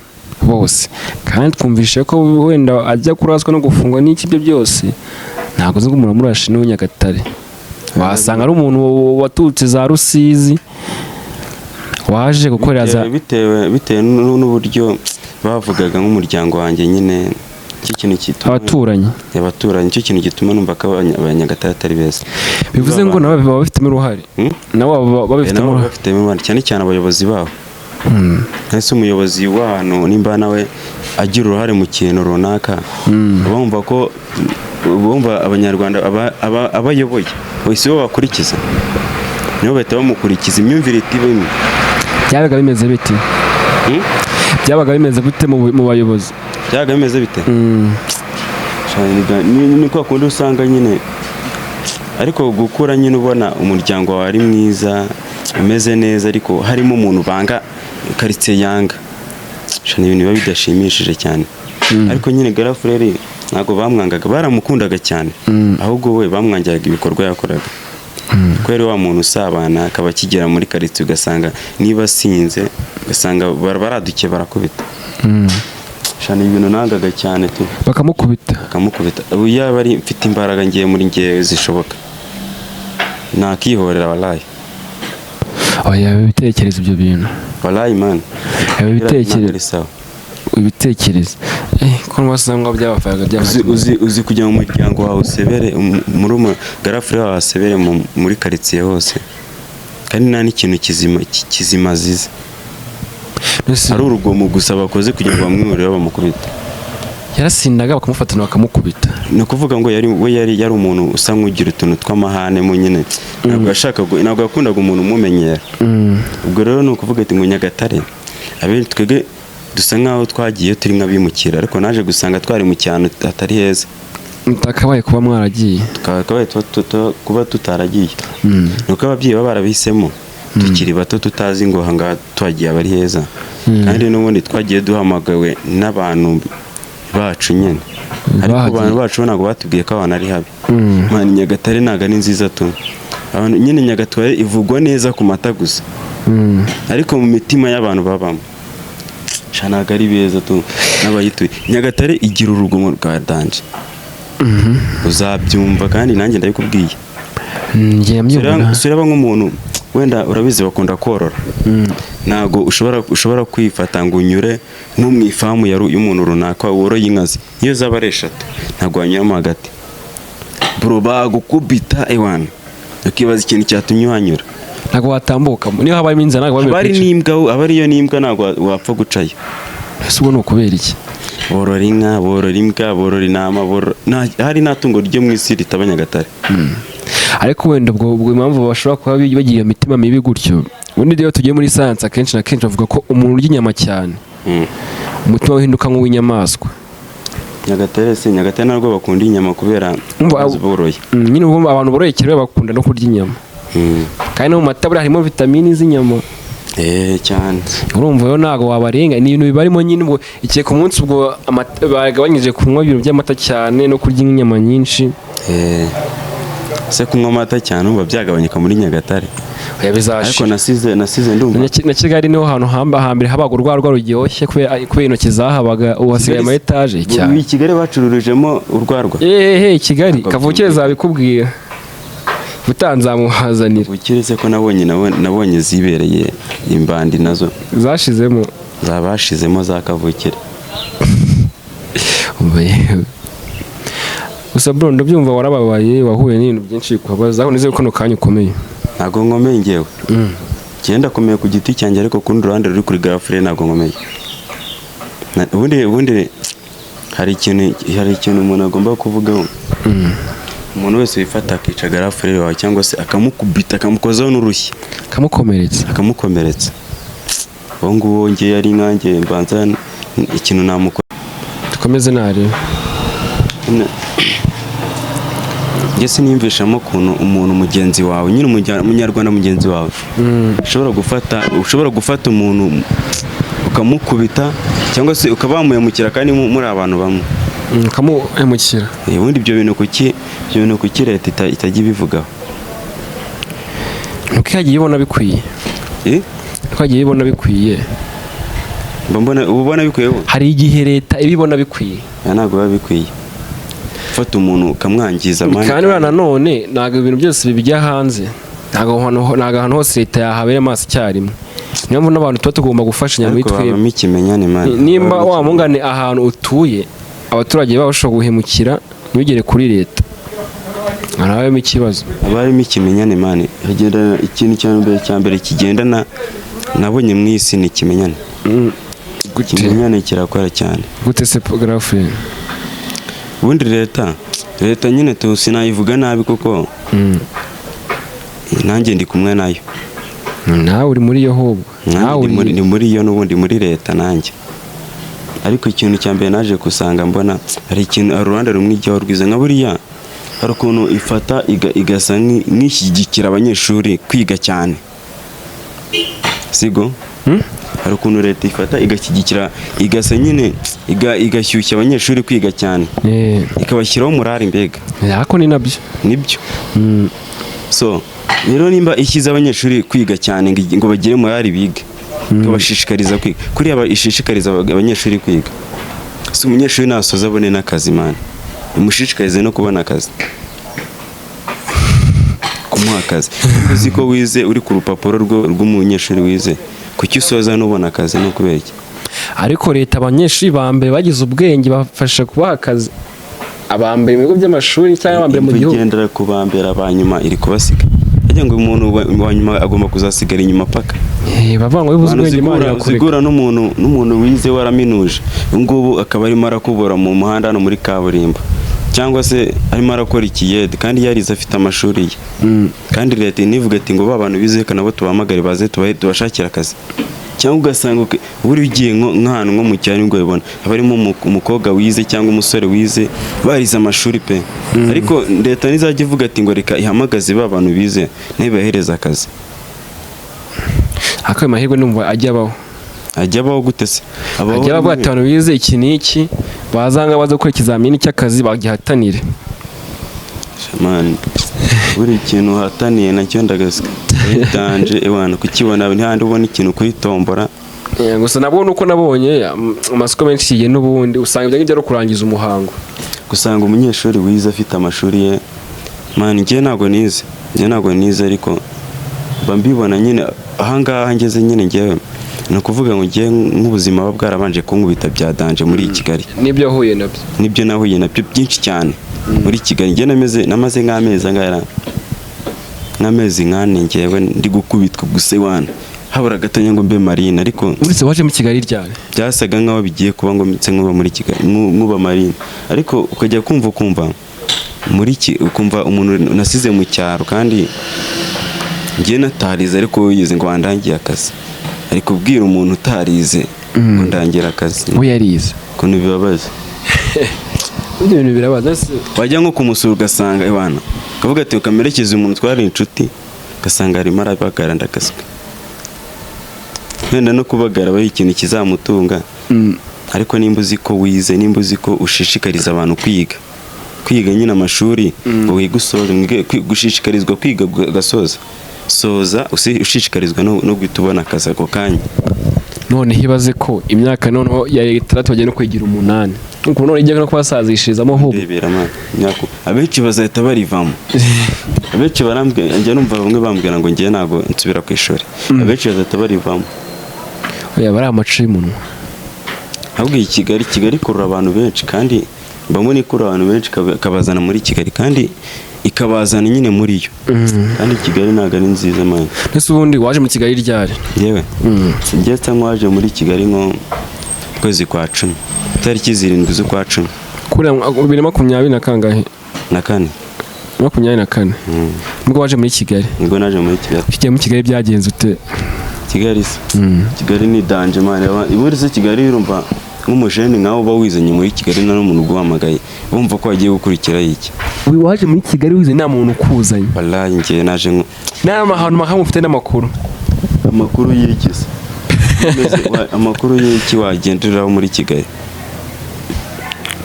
bose, kandi twumvishe ko wenda ajya kuraswa no gufungwa n'iki, ibyo byose ntabwo uzi ngo umuntu amurashe n'uw'i Nyagatare, wasanga ari umuntu waturutse za Rusizi waje gukorera za Bitewe n'uburyo bavugaga nk'umuryango wanjye nyine, icyo kintu gituma Abaturanyi. Abaturanyi, icyo kintu gituma numva ko Abanyagatare atari beza. Bivuze ngo nabo baba babifitemo uruhare? Hmm? Nabo baba babifitemo Nabo uruhare? bafitemo uruhare, cyane cyane abayobozi babo. Ese umuyobozi w'ahantu nimba nawe agira uruhare mu kintu runaka, bumva ko bumva Abanyarwanda abayoboye si bo bakurikiza, nibo bahita bamukurikiza, imyumvire itiba imwe. Byabaga bimeze bite? Hmm? Byabaga bimeze gute mu bayobozi? Byabaga bimeze bite? Ni kwa kundi usanga nyine, ariko gukura nyine ubona umuryango wawe ari mwiza, umeze neza, ariko harimo umuntu banga, karitsiye yanga. Sha, ni ibintu biba bidashimishije cyane. Ariko nyine grand frère ntabwo bamwangaga, baramukundaga cyane. Ahubwo we bamwangiraga ibikorwa yakoraga, kubera wa muntu usabana akaba akigera muri karitsiye ugasanga niba asinze, ugasanga baradukiye barakubita. Sha, ni ibintu nangaga cyane tu. Bakamukubita? Bakamukubita. Ubu yaba ari mfite imbaraga ngiye muri ngewe zishoboka, nakihorera walayi. Oya, ibitekerezo ibyo bintu. Walayi man. Ibi bitekerezo. Ari sawa. Ibitekerezo ko wasanga byabafaraga Uzi, byafata. uzi kujya mu muryango wawe usebere, muri grand frère wawe asebere muri karitsiye hose, kandi nta n'ikintu kizima kizima azize. Ari urugomo gusa bakoze kugira ngo bamwihorere bamukubita. Yarasindaga bakamufatana bakamukubita? Ni ukuvuga ngo yari we yari umuntu usa nk'ugira utuntu tw'amahane mu nyine, ntabwo yashakaga, ntabwo yakundaga umuntu umumenyera. Ubwo rero ni ukuvuga ati ngo Nyagatare abenshi twebwe dusa nk'aho twagiye turi nk'abimukira, ariko naje gusanga twari mu cyaro hatari heza. Mutakabaye kuba mwaragiye. Twakabaye kuba tutaragiye. Ni uko ababyeyi baba barabihisemo tukiri bato, tutazi ngo aha ngaha tuhagiye aba ari heza. Kandi n'ubundi twagiye duhamagawe n'abantu bacu nyine, ariko Bahagiye. abantu bacu bo ntabwo batubwiye ko abantu ari habi. Man, Nyagatare ntabwo ari nziza tu. Abantu nyine, Nyagatare ivugwa neza ku mata gusa, ariko mu mitima y'abantu babamo, sha, ntabwo ari beza tu n'abayituye. Nyagatare igira urugomo rwa danger, uzabyumva kandi nanjye ndabikubwiye. Njye mbyumva. Sureba nk'umuntu wenda urabizi bakunda korora, ntabwo ushobora kwifata ngo unyure nko mu ifamu y'umuntu runaka woroye inka ze, iyo zaba ari eshatu ntabwo wanyuramo hagati bro, bagukubita ewana, ukibaza ikintu cyatumye uhanyura. Ntabwo watambuka niyo haba harimo inzara, ntabwo Aba ari wemerewe kwica. n'imbwa, aba ariyo n'imbwa ntabwo wapfa gucayo. Ese ubwo ni ukubera iki? Borora inka, borora imbwa, borora intama, hari nta tungo ryo mu isi ritaba Nyagatare. Ariko wenda ubwo impamvu bashobora kuba bagira iyo mitima mibi gutyo, ubundi rero tugiye muri science, akenshi na kenshi bavuga ko umuntu urya inyama cyane, umutima uhinduka nk'uw'inyamaswa. Nyagatare se, Nyagatare ntabwo bakunda inyama kubera Umva, boroye. Nyine ubwo abantu boroye kera bakunda no kurya inyama, kandi no mu mata buriya harimo vitamini z'inyama. Eh, cyane. Urumva rero ntabwo wabarenga, ni ibintu bibarimo nyine. Ubwo igihe ku munsi ubwo bagabanyije kunywa ibintu by'amata cyane no kurya inyama nyinshi. Eh, se kunywa amata cyane umva byagabanyuka muri Nyagatare? Oya, Ariko bizashira. nasize ndumva. Na Kigali niho hantu hamba hambere habaga urwarwa ruryoshye kubera intoki zahabaga, ubu hasigaye ama etaje cyane. I Kigali bacururijemo urwarwa? Ehehe, Kigali. Ntabwo Kavukire byumvikana. zabikubwira, utanzamuhazanira. Ukiretse ko nabonye zibereye imbandi nazo. Zashizemo. Zabashizemo za kavukire. Umva yewe. Gusa bro, ndabyumva warababaye, wahuye n'ibintu byinshi bikubabaza, aho nizeye ko kano kanya ukomeye. Ntabwo nkomeye ngewe. Njyewe ndakomeye ku giti cyanjye, ariko ku rundi ruhande ruri kuri grand frère ntabwo nkomeye. Ubundi Hari ikintu umuntu agomba kuvugaho. Umuntu wese wifata akica grand frère wawe, cyangwa se akamukubita, akamukozaho n'urushyi, Kamukomeretsa. akamukomeretsa, uwo nguwo ngewe ari nkanjye mbanza ikintu namukora. Dukomeze narebe. Njye siniyumvishamo ukuntu umuntu mugenzi wawe nyine, umunyarwanda mugenzi wawe, ushobora gufata umuntu ukamukubita, cyangwa se ukaba wamuhemukira kandi muri abantu bamwe. Kamuhemukira. Ubundi ibyo bintu kuki leta itajya ibivugaho? Nuko yagiye ibona bikwiye. Eh? Nuko yagiye ibona bikwiye. Mba mbona uba ubona bikwiye wowe? Hari igihe leta ibibona bikwiye. Oya, ntabwo biba bikwiye gufata umuntu ukamwangiza, man. Kandi buriya nanone ntabwo ibintu byose bijya hanze, ntabwo ahantu hose leta yahabera amaso icyarimwe. Niyo mpamvu n'abantu tuba tugomba gufashanya muri Ariko twebwe. habamo ikimenyane, man. Nimba Habamo wa mungane ahantu utuye abaturage babo bashobora guhemukira ntibigere kuri leta, harabamo ikibazo. Haba harimo ikimenyane, man. Hagendana ikintu cya mbere kigendana nabonye mu isi ni ikimenyane. Gute? Ikimenyane kirakora cyane. Gute se, garafe? Ubundi leta nyine tu sinayivuga nabi kuko nanjye ndi kumwe nayo. Nawe uri muri yo ahubwo. Nanjye Nawe ndi muri, uri ndi muri yo n'ubundi, muri leta nanjye. Ariko ikintu cya mbere naje gusanga mbona hari ikintu, hari uruhande rumwe ijyaho rwiza. Nka buriya hari ukuntu ifata igasa nk'ishyigikira abanyeshuri kwiga cyane, sigo? Hari ukuntu leta ifata igashyigikira, igasa nyine igashyushya abanyeshuri kwiga cyane, ikabashyiraho morale mbega. Ariko ni nabyo. Nibyo. So rero nimba ishyize abanyeshuri kwiga cyane ngo bagire morale bige, ikabashishikariza kwiga, kuriya ishishikariza abanyeshuri kwiga, si umunyeshuri nasoza abone n'akazi, man, imushishikarize no kubona akazi, kumuha akazi. Niba uzi ko wize, uri ku rupapuro rw'umunyeshuri wize, kuki usoza n'ubona akazi? Ni ukubera iki? Ariko leta abanyeshuri ba mbere bagize ubwenge bafasha kubaha akazi, aba mbere mu bigo by'amashuri cyangwa aba mbere mu gihugu. Igendera ku ba mbere, aba nyuma iri kubasiga. Harya ngo umuntu wa nyuma agomba kuzasigara inyuma paka. Bavuga ngo bibuze Abantu ubwenge Imana irakureka. Uzigura n'umuntu wize waraminuje ubu ngubu akaba arimo arakubura mu muhanda hano muri kaburimbo, cyangwa se arimo arakora ikiyede kandi yarize, afite amashuri ye, kandi leta inivuga ati ngo ba bantu bize reka nabo tubahamagare baze tubahe, tubashakire akazi. Cyangwa ugasanga buri ugiye nk'ahantu nko mu cyaro nibwo ubibona, haba harimo umukobwa wize cyangwa umusore wize, barize amashuri pe, ariko leta ntizajya ivuga ati ngo reka ihamagaze ba bantu bize ntibahereze akazi. Ariko ayo mahirwe numva ajya abaho. Ajya abaho gute se? Abaho Ajya bavuga ati rimwe. abantu bize iki n'iki bazanga baza gukora ikizamini cy'akazi bagihatanire. Man, buri kintu uhataniye nacyo ndagasika danje ewana kukibona ntihandi ubona ikintu kuri tombora. Gusa nabwo nuko nabonye amasoko menshi yiye n'ubundi usanga ibyo ngibyo ari ukurangiza umuhango. Gusanga umunyeshuri wize afite amashuri ye, man, njye ntabwo nize, ariko mba mbibona nyine ahangaha ngeze nyine. Njyewe ni ukuvuga ngo njyewe nk'ubuzima buba bwarabanje kunkubita bya danger muri Kigali. N'ibyo wahuye nabyo. Nibyo nahuye nabyo byinshi cyane muri Kigali. Njye namaze nk'amezi angahe, nk'amezi nk'ane njyewe ndi gukubitwa gusa iwana, habura gatonya ngo mbe marine, ariko Uretse waje muri Kigali ryari? Byasaga nk'aho bigiye kuba ngo ndetse nkuba muri Kigali, nkuba marine, ariko ukajya kumva ukumva muri ki, ukumva umuntu nasize mu cyaro kandi njye natarize, ariko wize ngo wandangiye akazi, ariko kubwira umuntu utarize ngo ndangira akazi, We yarize. ukuntu bibabaza. Ibyo bintu birabaza. Wajya nko kumusura ugasanga iwana ukavuga ati ukamerekeza umuntu twari inshuti, ugasanga arimo arabagara, ndakaswe wenda no kubagara aba ari ikintu kizamutunga. Ariko nimba uzi ko wize, nimba uzi ko ushishikariza abantu kwiga nyine amashuri, ngo wige usoze, gushishikarizwa kwiga ugasoza, soza ushishikarizwa no guhita ubona akazi ako kanya. None hibaze ko imyaka noneho ya 6 bagiye no kwigira 8, ukuntu none ijya no kubasazishirizamo ahubwo. Rebera man, imyaka abenshi bazahita barivamo. Abenshi barambwira, njya numva bamwe bambwira ngo ngiye ntabwo nsubira ku ishuri, abenshi bazahita barivamo. Oya, bari amaco y'umunwa. Ahubwo iyi Kigali ikurura abantu benshi, kandi mbamo ikurura abantu benshi ikabazana muri Kigali, kandi ikabazana nyine muri yo, kandi Kigali ntabwo ari nziza, man. Ese ubundi waje mu Kigali ryari? Yewe, njye nsa nk'uwaje muri Kigali nko Kwezi kwa 10, itariki 7 z'ukwa 10. Kuri 2020 na kangahe? Na kane. 24. Nibwo waje muri Kigali? Nibwo naje muri Kigali. Ukigiye muri Kigali byagenze ute? Kigali se? Kigali ni danger, man. Ubundi se Kigali, urumva nk'umujene nkawe uba wizanye muri Kigali, nta n'umuntu uguhamagaye, bumva ko wagiye gukurikira iki? Waje muri Kigali wize nta muntu ukuzanye? Wallahi, njye naje nko Nta hantu mahamwe ufite n'amakuru? Amakuru y'iki se? Amakuru y'iki wagenderaho muri Kigali?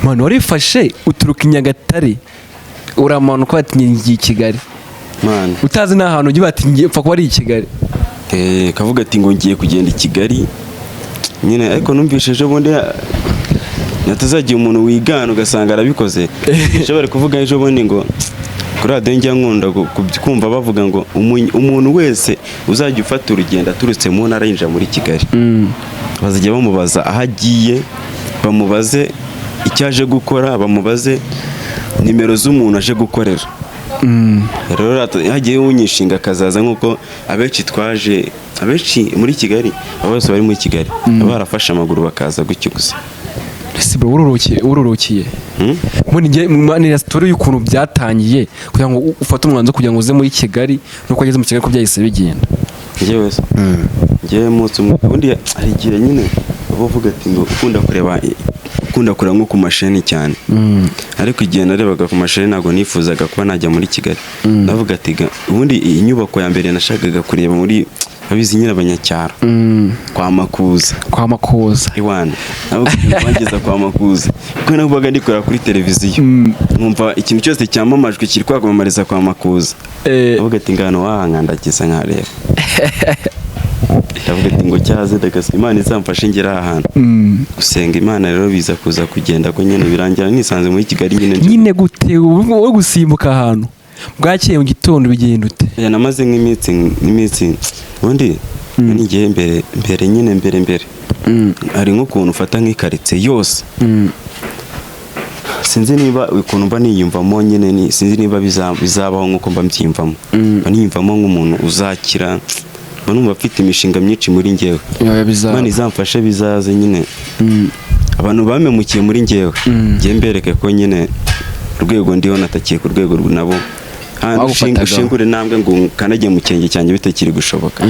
Mwana, warifashe uturuka i Nyagatare uramanuka, bati ngiye i Kigali. Man. Utazi n'ahantu ujya, bati ngiye, upfa kuba ari i Kigali. Eh, kavuga ati ngo ngiye kugenda i Kigali nyine, ariko numvise ejo bundi natazagira umuntu wigana ugasanga arabikoze. Ejo bari kuvuga, ejo bundi ngo kuri radiyo njya nkunda kumva bavuga ngo umuntu wese uzajya ufata urugendo aturutse mu ntara yinjira muri Kigali, bazajya bamubaza aho agiye, bamubaze icyo aje gukora, bamubaze nimero z'umuntu aje gukorera. Rero hagiye unyishinga akazaza, nk'uko abenshi twaje, abenshi muri Kigali, abo bose bari muri Kigali baba barafashe amaguru bakaza gutyo gusa. Ese bro, ururukiye ururukiye? Hmm? Mbona njye ni story y'ukuntu byatangiye kugira ngo ufate umwanzuro kugira ngo uze muri Kigali, nuko wageze mu Kigali ko byahise bigenda. Njyewe se, njyewe umunsi umwe, ubundi hari igihe nyine uba uvuga ati ngo ukunda kureba nko ku masheni cyane, ariko igihe narebaga ku masheni ntabwo nifuzaga kuba najya muri Kigali. Ndavuga ati ubundi iyi nyubako ya mbere nashakaga kureba muri, abizi nyine abanyacyaro, kwa Makuza. Kwa Makuza. Iwana navuga ati wangeza kwa Makuza, kuko nabaga ndikorera kuri televiziyo nkumva ikintu cyose cyamamajwe kiri kwamamariza kwa Makuza. Ndavuga ati ngano wahankandagiza nkareba, ndavuga ati ngo cyaze ndagasa, Imana izamfashe ngera aha hantu. Gusenga Imana rero biza kuza kugenda ko nyine birangira nisanze muri Kigali nyine Nyine gute wowe gusimbuka ahantu bwakeye mu gitondo, bigenda ute? Ya, namaze nk'iminsi ubundi n'igihe mbere mbere nyine mbere mbere hari nk'ukuntu ufata nk'ikaritsiye yose. Sinzi niba ukuntu mba niyumvamo nyine ni sinzi niba bizabaho nk'uko mba mbyiyumvamo. Mba niyumvamo nk'umuntu uzakira, mba numva mfite imishinga myinshi muri njyewe. Yoya, bizaba. Imana izamfashe bizaze nyine. Abantu bamemukiye muri njyewe, njye mbereke ko nyine urwego ndiho natakiye ku rwego nabo. Bagufatagaho. Ushingure intambwe ngo kandagiye mu kirenge cyanjye bitakiri gushoboka.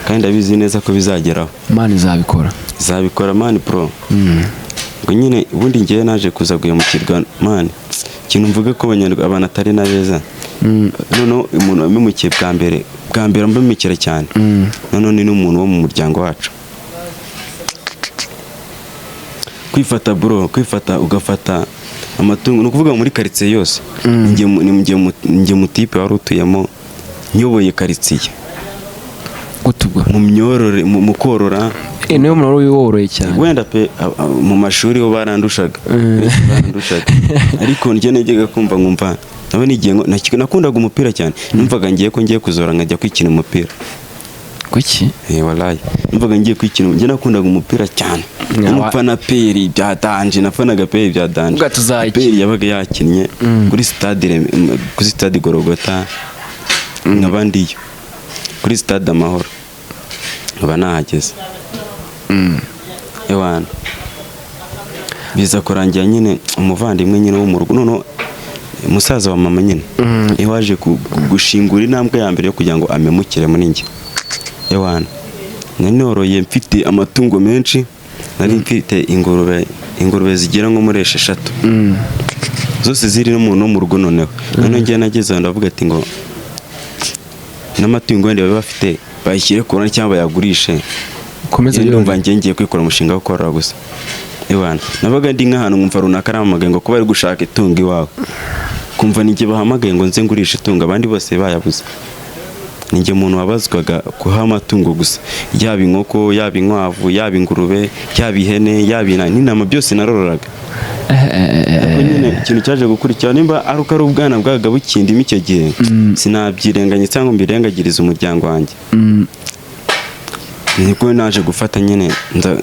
Kandi ndabizi neza ko bizageraho. Imana izabikora. Izabikora, man, bro. Ngo nyine ubundi ngewe naje kuza guhemukirwa, man. Ikintu mvuga ko abanyarwanda, abantu atari na beza. Noneho umuntu wamemukiye bwa mbere bwa mbere mbemukira cyane, noneho ni n'umuntu wo mu muryango wacu. Kwifata, bro, kwifata ugafata amatungo, ni ukuvuga muri karitsiye yose ni njye mutipe wari utuyemo nyoboye karitsiye. Gute ubwo? Mu myorore, mu korora. Eh, niwe muntu wari woroye cyane? Wenda pe, mu mashuri bo barandushaga. Benshi barandushaga, ariko njye najyaga kumva nkumva nawe nigiye nakundaga umupira cyane, numvaga ngiye ko ngiye kuzora nkajya kwikina umupira. Kuki? Eh, wallahi numvaga ngiye kwikina. Njye nakundaga umupira cyane. Nufana APR bya danger, nafanaga APR bya danger. Ubwo tuzayikina. APR yabaga yakinnye kuri stade kuri stade Gorogota nkaba ndiyo, kuri stade Amahoro nkaba nahageze. Ewana, biza kurangira nyine umuvandimwe nyine wo mu rugo, noneho musaza wa mama nyine, iyo waje gushingura intambwe ya mbere yo kugira ngo amemukire muri njye. Ewana, nari noroye mfite amatungo menshi, nari mfite ingurube zigera nko muri 6, zose ziri n'umuntu wo mu rugo. Noneho njye nageze aho ndavuga ati ngo n'amatungo wenda baba bafite bayishyire ku ruhande cyangwa bayagurishe. Ukomeze. Njye ndumva njye ngiye kwikora umushinga wo korora gusa. Ewana, nabaga ndi nk'ahantu nkumva runaka arampamagaye ngo kuba ari gushaka itungo iwawe, kumva ninjye bahamagaye ngo nze ngurishe itungo, abandi bose bayabuze. Ninjye muntu wabazwaga kuha amatungo gusa, yaba inkoko, yaba inkwavu, yaba ingurube, yaba ihene, yaba n'intama, byose narororaga. Ariko nyine ikintu cyaje gukurikira, nimba ari uko ari ubwana bwabaga bukindimo icyo gihe, sinabyirenganya cyangwa mbirengagirize umuryango wanjye. Nibwo naje gufata nyine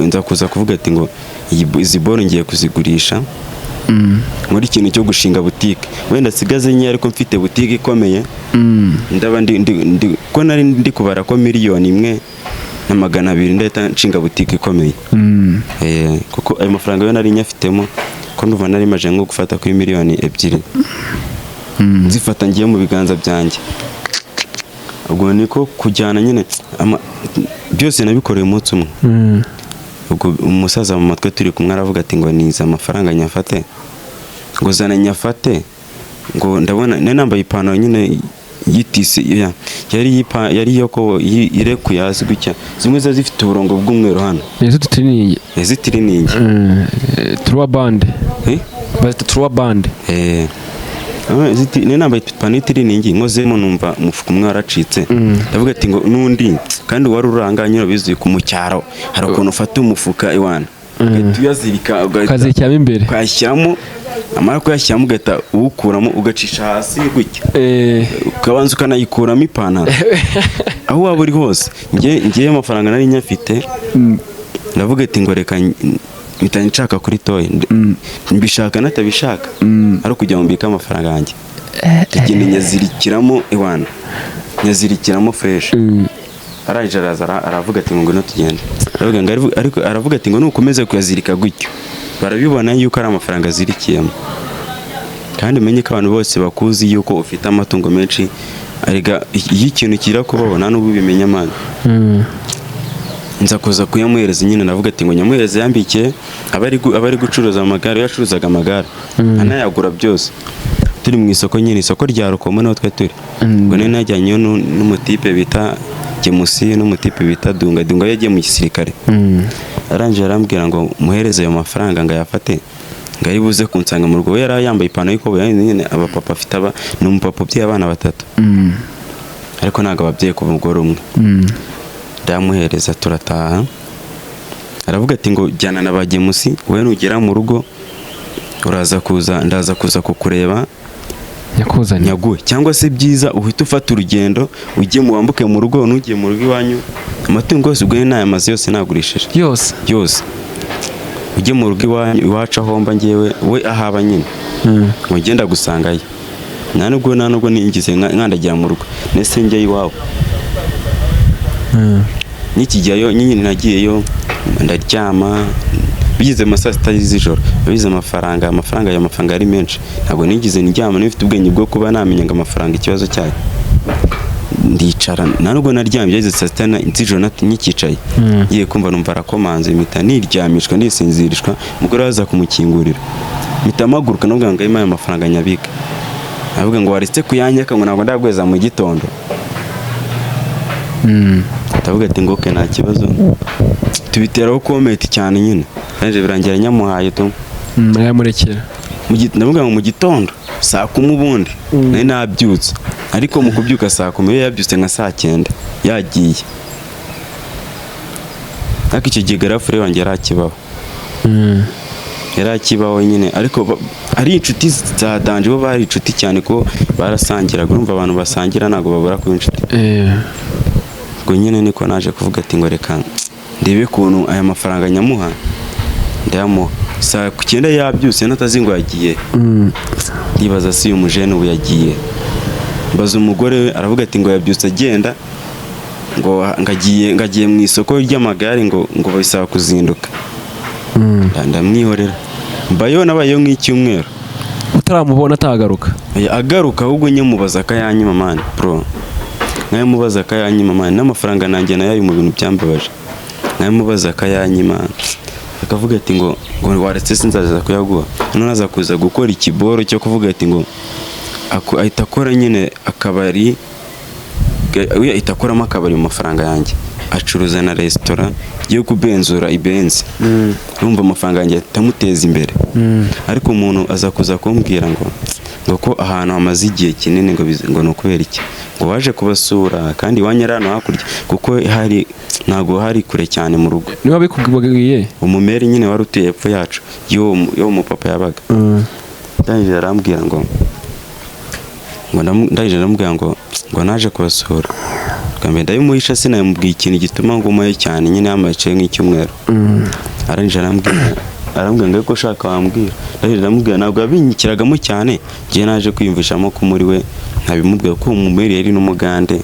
nza kuza kuvuga ati ngo izi boro ngiye kuzigurisha muri ikintu cyo gushinga butike, wenda sigaze nke ariko mfite butike ikomeye. Ndaba ndi ko nari ndi kubara ko 1 miliyoni. na 200 ndahita nshinga butike ikomeye. Kuko ayo mafaranga yo nari nyafitemo, ko ndumva nari maje nko gufata kuri 2 miliyoni, nzifata ngiye mu biganza byanjye. Ubwo niko kujyana nyine byose nabikoreye umunsi umwe. Ubwo umusaza mu matwi turi kumwe aravuga ati ngo niza amafaranga nyafate, ngo zana nyafate, ngo ndabona nari nambaye ipantaro nyine y'itisi yari iyo ko irekuye hasi gutya, zimwe ziba zifite uburongo bw'umweru hano. Ese tutiriningi? Zitiriningi. Trois bandes. Eh? Bazita trois bandes. Nari nambaye ipantaro y'itiriningi, nkozemo numva umufuka umwe waracitse. Ndavuga ati ngo n'undi kandi wari uranga nyine, bizuye ku mu cyaro hari ukuntu ufata umufuka iwana ugahita uyazirika, ugahita ukazishyiramo imbere. Ukayashyiramo, amara kuyashyiramo ugahita uwukuramo, ugacisha hasi gutya, ukabanza ukanayikuramo ipantaro aho waba uri hose. Ngewe amafaranga nari nyafite, ndavuga ati ngo reka mpita nshaka kuri toyi, mbishaka natabishaka, ari ukugira ngo mbike amafaranga yanjye. Ndagenda nyazirikiramo iwana, nyazirikiramo fresh. Arangije araza aravuga ati ngo ngwino tugende. Aravuga ngo ariko aravuga ati ngo nukomeza kuyazirika gutyo barabibona yuko ari amafaranga azirikiyemo, kandi umenye ko abantu bose bakuzi yuko ufite amatungo menshi. Arega iyo ikintu kira kubaho nta n'ubwo ubimenya man. Nza kuza kuyamuhereza nyine, navuga ati ngo nyamuhereze yambikiye, aba ari gucuruza amagare, yacuruzaga amagare anayagura byose. Turi mu isoko nyine, isoko rya Rukomo niho twe turi. Ubwo nari najyanyeyo n'umutipe bita Gemusi n'umutipe bita Dunga. Dunga yagiye mu gisirikare. Arangije arambwira ngo muhereze ayo mafaranga ngo ayafate, ngo ari buze kunsanga mu rugo. We yari yambaye ipantaro y'ikoboyi nyine, abapapa afite aba ni umupapa ubyaye abana batatu, ariko ntabwo ababyeyi ku mugore umwe. Ndayamuhereza turataha. Aravuga ati ngo jyana na bagemusi, wowe nugera mu rugo uraza kuza, ndaza kuza kukureba. Nyakuzaniye. Nyaguhe, cyangwa se byiza uhite ufata urugendo ujye mu wambuke mu rugo, ntugiye mu rugo iwanyu amatungo yose, ubwo n'aya mazu yose nagurishije. Yose. Yose, ujye mu rugo iwanyu iwacu aho mba ngewe, we ahaba nyine, ngo ngenda gusangayo. Nta nubwo ningize nkandagira mu rugo nese njye iwabo. Nikijyayo nyine nagiyeyo ndaryama, bigeze mu ma saa sita z'ijoro babize amafaranga, ayo mafaranga ari menshi. Ntabwo nigeze ndyama, nifite ubwenge bwo kuba namenya ngo amafaranga ikibazo cyayo. Ndicara, nta nubwo naryamye, byageze saa sita z'ijoro nkikicaye, ngiye kumva numva arakomanze, mpita niryamishwa ndisinzirishwa. Umugore aza kumukingurira, mpita mpaguruka n'ubwo ngo ayo mafaranga nyabika. Aravuga ngo waretse kuyanyaka, ngo ntabwo ndagweza mu gitondo. Ndavuga ati ngo okay, nta kibazo. Tubiteraho comment cyane nyine, kandi birangira nyamuhaye tu. Arayamurekera. Ndavuga ngo mu gitondo saa 10 ubundi nari nabyutse, ariko mu kubyuka saa 10 iyo yabyutse nka saa 9 yagiye. Ariko icyo gihe grand frère wanjye yari akibaho. Yari akibaho nyine, ariko ari inshuti za danger, bo bari inshuti cyane ko barasangiraga. Urumva abantu basangira ntabwo babura kuba inshuti. Ubwo nyine niko naje kuvuga ati ngo reka ndebe ukuntu aya mafaranga nyamuha. Ndayamuha saa 9 yabyutse natazi ngo yagiye. Ndibaza si uyu mujene ubu yagiye. Mbaza umugore we, aravuga ati ngo yabyutse agenda, ngo ngagiye mu isoko ry'amagare, ngo bisaba kuzinduka. Ndamwihorera, mbayo nabayeho nk'icyumweru. Utaramubona atagaruka? Oya, agaruka ahubwo nyamubaza akayanyima man bro, nkayamubaza akayanyima man, n'amafaranga nanjye nayo ari mu bintu byambabaje. Nkayamubaza akayanyima, akavuga ati ngo waretse sinzaza kuyaguha. None aza kuza gukora ikiboro cyo kuvuga ati ngo ahita akora nyine akabari, we ahita akoramo akabari mu mafaranga yanjye, acuruza na resitora yo kubenzura ibenzi. Urumva amafaranga yanjye ahita amuteza imbere. Ariko umuntu aza kuza kumbwira ngo ko ahantu hamaze igihe kinini, ngo ngo ni ukubera iki ngo waje kubasura kandi iwanyu ari hano hakurya, kuko hari ntabwo hari kure cyane mu rugo. Niba bikubwiye? Umumeri nyine wari utuye hepfo yacu y'uwo mupapa yabaga. Ndangije arambwira ngo ndangije aramubwira ngo naje kubasura bwa mbere, ndabimuhisha, sinamubwiye ikintu gituma ngumayo cyane nyine, yamaciye nk'icyumweru. Arangije arambwira ngo ariko ushaka wambwira. Ndangije ndamubwira, ntabwo yabinyikiragamo cyane. Njye naje kwiyumvishamo ko muri we ntabimubwira ko umumeri yari n'umugande.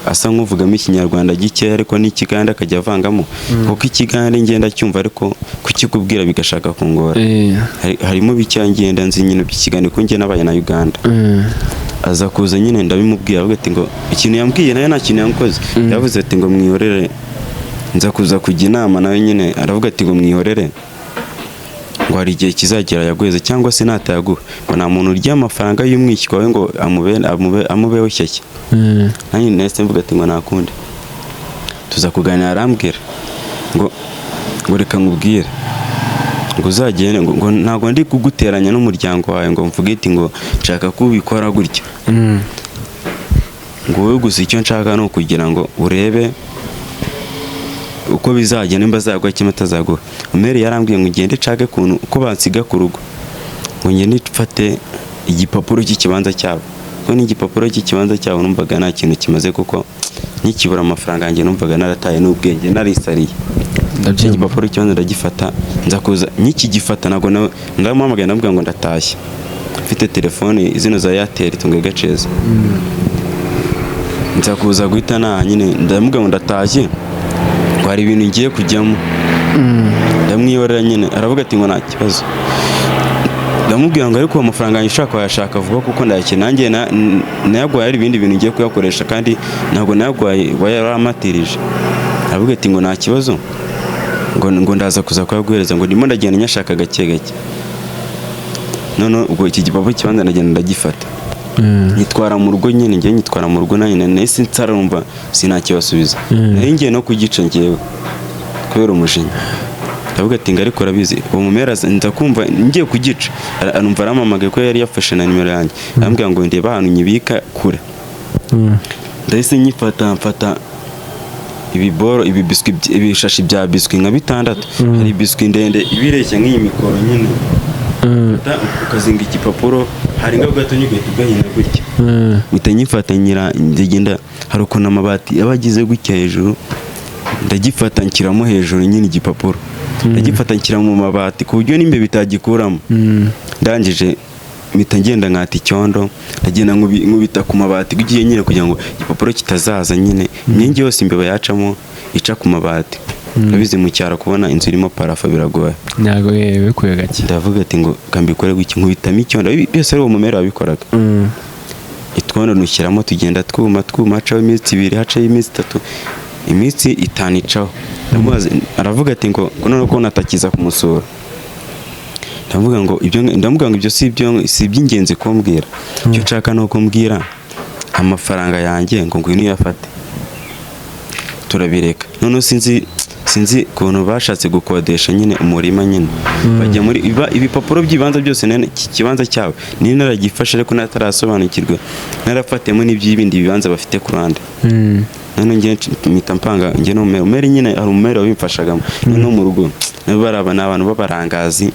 Asa nk'uvugamo Ikinyarwanda gikeya, ariko n'Ikigande akajya avangamo, kuko Ikigande ngenda cyumva, ariko kukikubwira bigashaka kungora. Harimo bikeya ngenda nzi nyine by'Ikigande, kuko njye nabaye na Uganda. Aza kuza nyine, ndabimubwira, avuga ati ngo ikintu yambwiye nayo nta kintu yankoze. Yavuze ati ngo mwihorere. Nza kuza kujya inama nawe nyine, aravuga ati ngo mwihorere, ngo hari igihe kizagera yaguheze, cyangwa se natayaguha, ngo nta muntu urya amafaranga y'umwishywa we ngo amubeho shyashya. Nanjye nahise mvuga ati ngo nakundi tuza kuganira, arambwira ngo reka nkubwire, ngo uzagende, ngo ntabwo ndi kuguteranya n'umuryango wawe, ngo mvuge iti ngo nshaka ko ubikora gutya, ngo wowe gusa icyo nshaka ni ukugira ngo urebe uko bizagenda, nimba azaguha cyangwa atazaguha. Umere yarambwiye ngo ugende nshake ukuntu uko bansiga ku rugo, ngo ngende mfate igipapuro cy'ikibanza cyabo, kuko n'igipapuro cy'ikibanza cyabo numvaga nta kintu kimaze, kuko nkikibura amafaranga yanjye numvaga narataye n'ubwenge, narisariye. Icyo gipapuro cy'ikibanza ndagifata, nza kuza nkikigifata, ntabwo ndamuhamagaye, ndamubwira ngo ndatashye, mfite telefone zino za Airtel tunga gaceza. Nza kuza guhita naha nyine, ndamubwira ngo ndatashye, ngo hari ibintu ngiye kujyamo. Ndamwihorera nyine, aravuga ati ngo nta kibazo. Ndamubwira ngo ariko amafaranga yanjye ushaka wayashaka vuba, kuko ndayakeneye nanjye, nayaguhaye hari ibindi bintu ngiye kuyakoresha, kandi ntabwo nayaguhaye wayaramatirije. Aravuga ati ngo nta kibazo, ngo ndaza kuza kuyaguhereza, ngo ndimo ndagenda nyashaka gake gake. None ubwo iki gipapuro kibanza ndagenda ndagifata, nyitwara mu rugo nyine, njye nyitwara mu rugo, nanjye nahise nsarumva sinakibasubiza. Nari ngiye no kugica njyewe kubera umujinya. Ndavuga ati ngo ariko urabizi uwo mumera, nza kumva ngiye kugica, arumva arampamagaye, ko yari yafashe na nimero yanjye, arambwira ngo ndeba ahantu nyibika kure. Ndahise nyifata, mfata ibiboro, ibibiswi, ibishashi bya biswi nka bitandatu. Hari biswi ndende ibireshya nk'iyi mikoro nyine. Ufata ukazinga igipapuro, hari ngaho gato ugahita ugahina gutya. Mpita nyifata nyira, ndagenda, hari ukuntu amabati aba agize gutya hejuru, ndagifata nshyiramo hejuru nyine igipapuro, ndagifata nshyira mu mabati ku buryo n'imbeba itagikuramo. Ndangije mpita ngenda nkata icyondo, ndagenda nkubita ku mabati ugiye nyine kugira ngo igipapuro kitazaza nyine, imyenge yose imbeba yacamo ica ku mabati. Urabizi mu cyaro kubona inzu irimo plafond biragoye. Ntabwo bikuye gake. Ndavuga ati ngo kambikore gutya, nkubitamo icyondo. Ibi byose ari uwo mumera wabikoraga. Itwondo nushyiramo, tugenda twuma twuma, hacaho iminsi 2, hacaho iminsi 3, iminsi 5 icaho. Ndamubaza, aravuga ati ngo none ko natakiza kumusura. Ndavuga ngo ibyo, ndamubwira ngo ibyo si ibyo, si iby'ingenzi kumbwira, icyo nshaka ni uko mbwira amafaranga yanjye, ngo ngwino uyafate. Turabireka. Noneho sinzi ukuntu bashatse gukodesha nyine umurima nyine, bajya muri ibipapuro by'ibanza byose, iki kibanza cyabo ni naragifashe, ariko natarasobanukirwa, narafatiyemo n'iby'ibindi bibanza bafite ku ruhande. Noneho njye mpita mpanga njye n'umumeri, umumeri nyine, hari umumeri wabimfashagamo. Noneho mu rugo nabo baraba ni abantu b'abarangazi,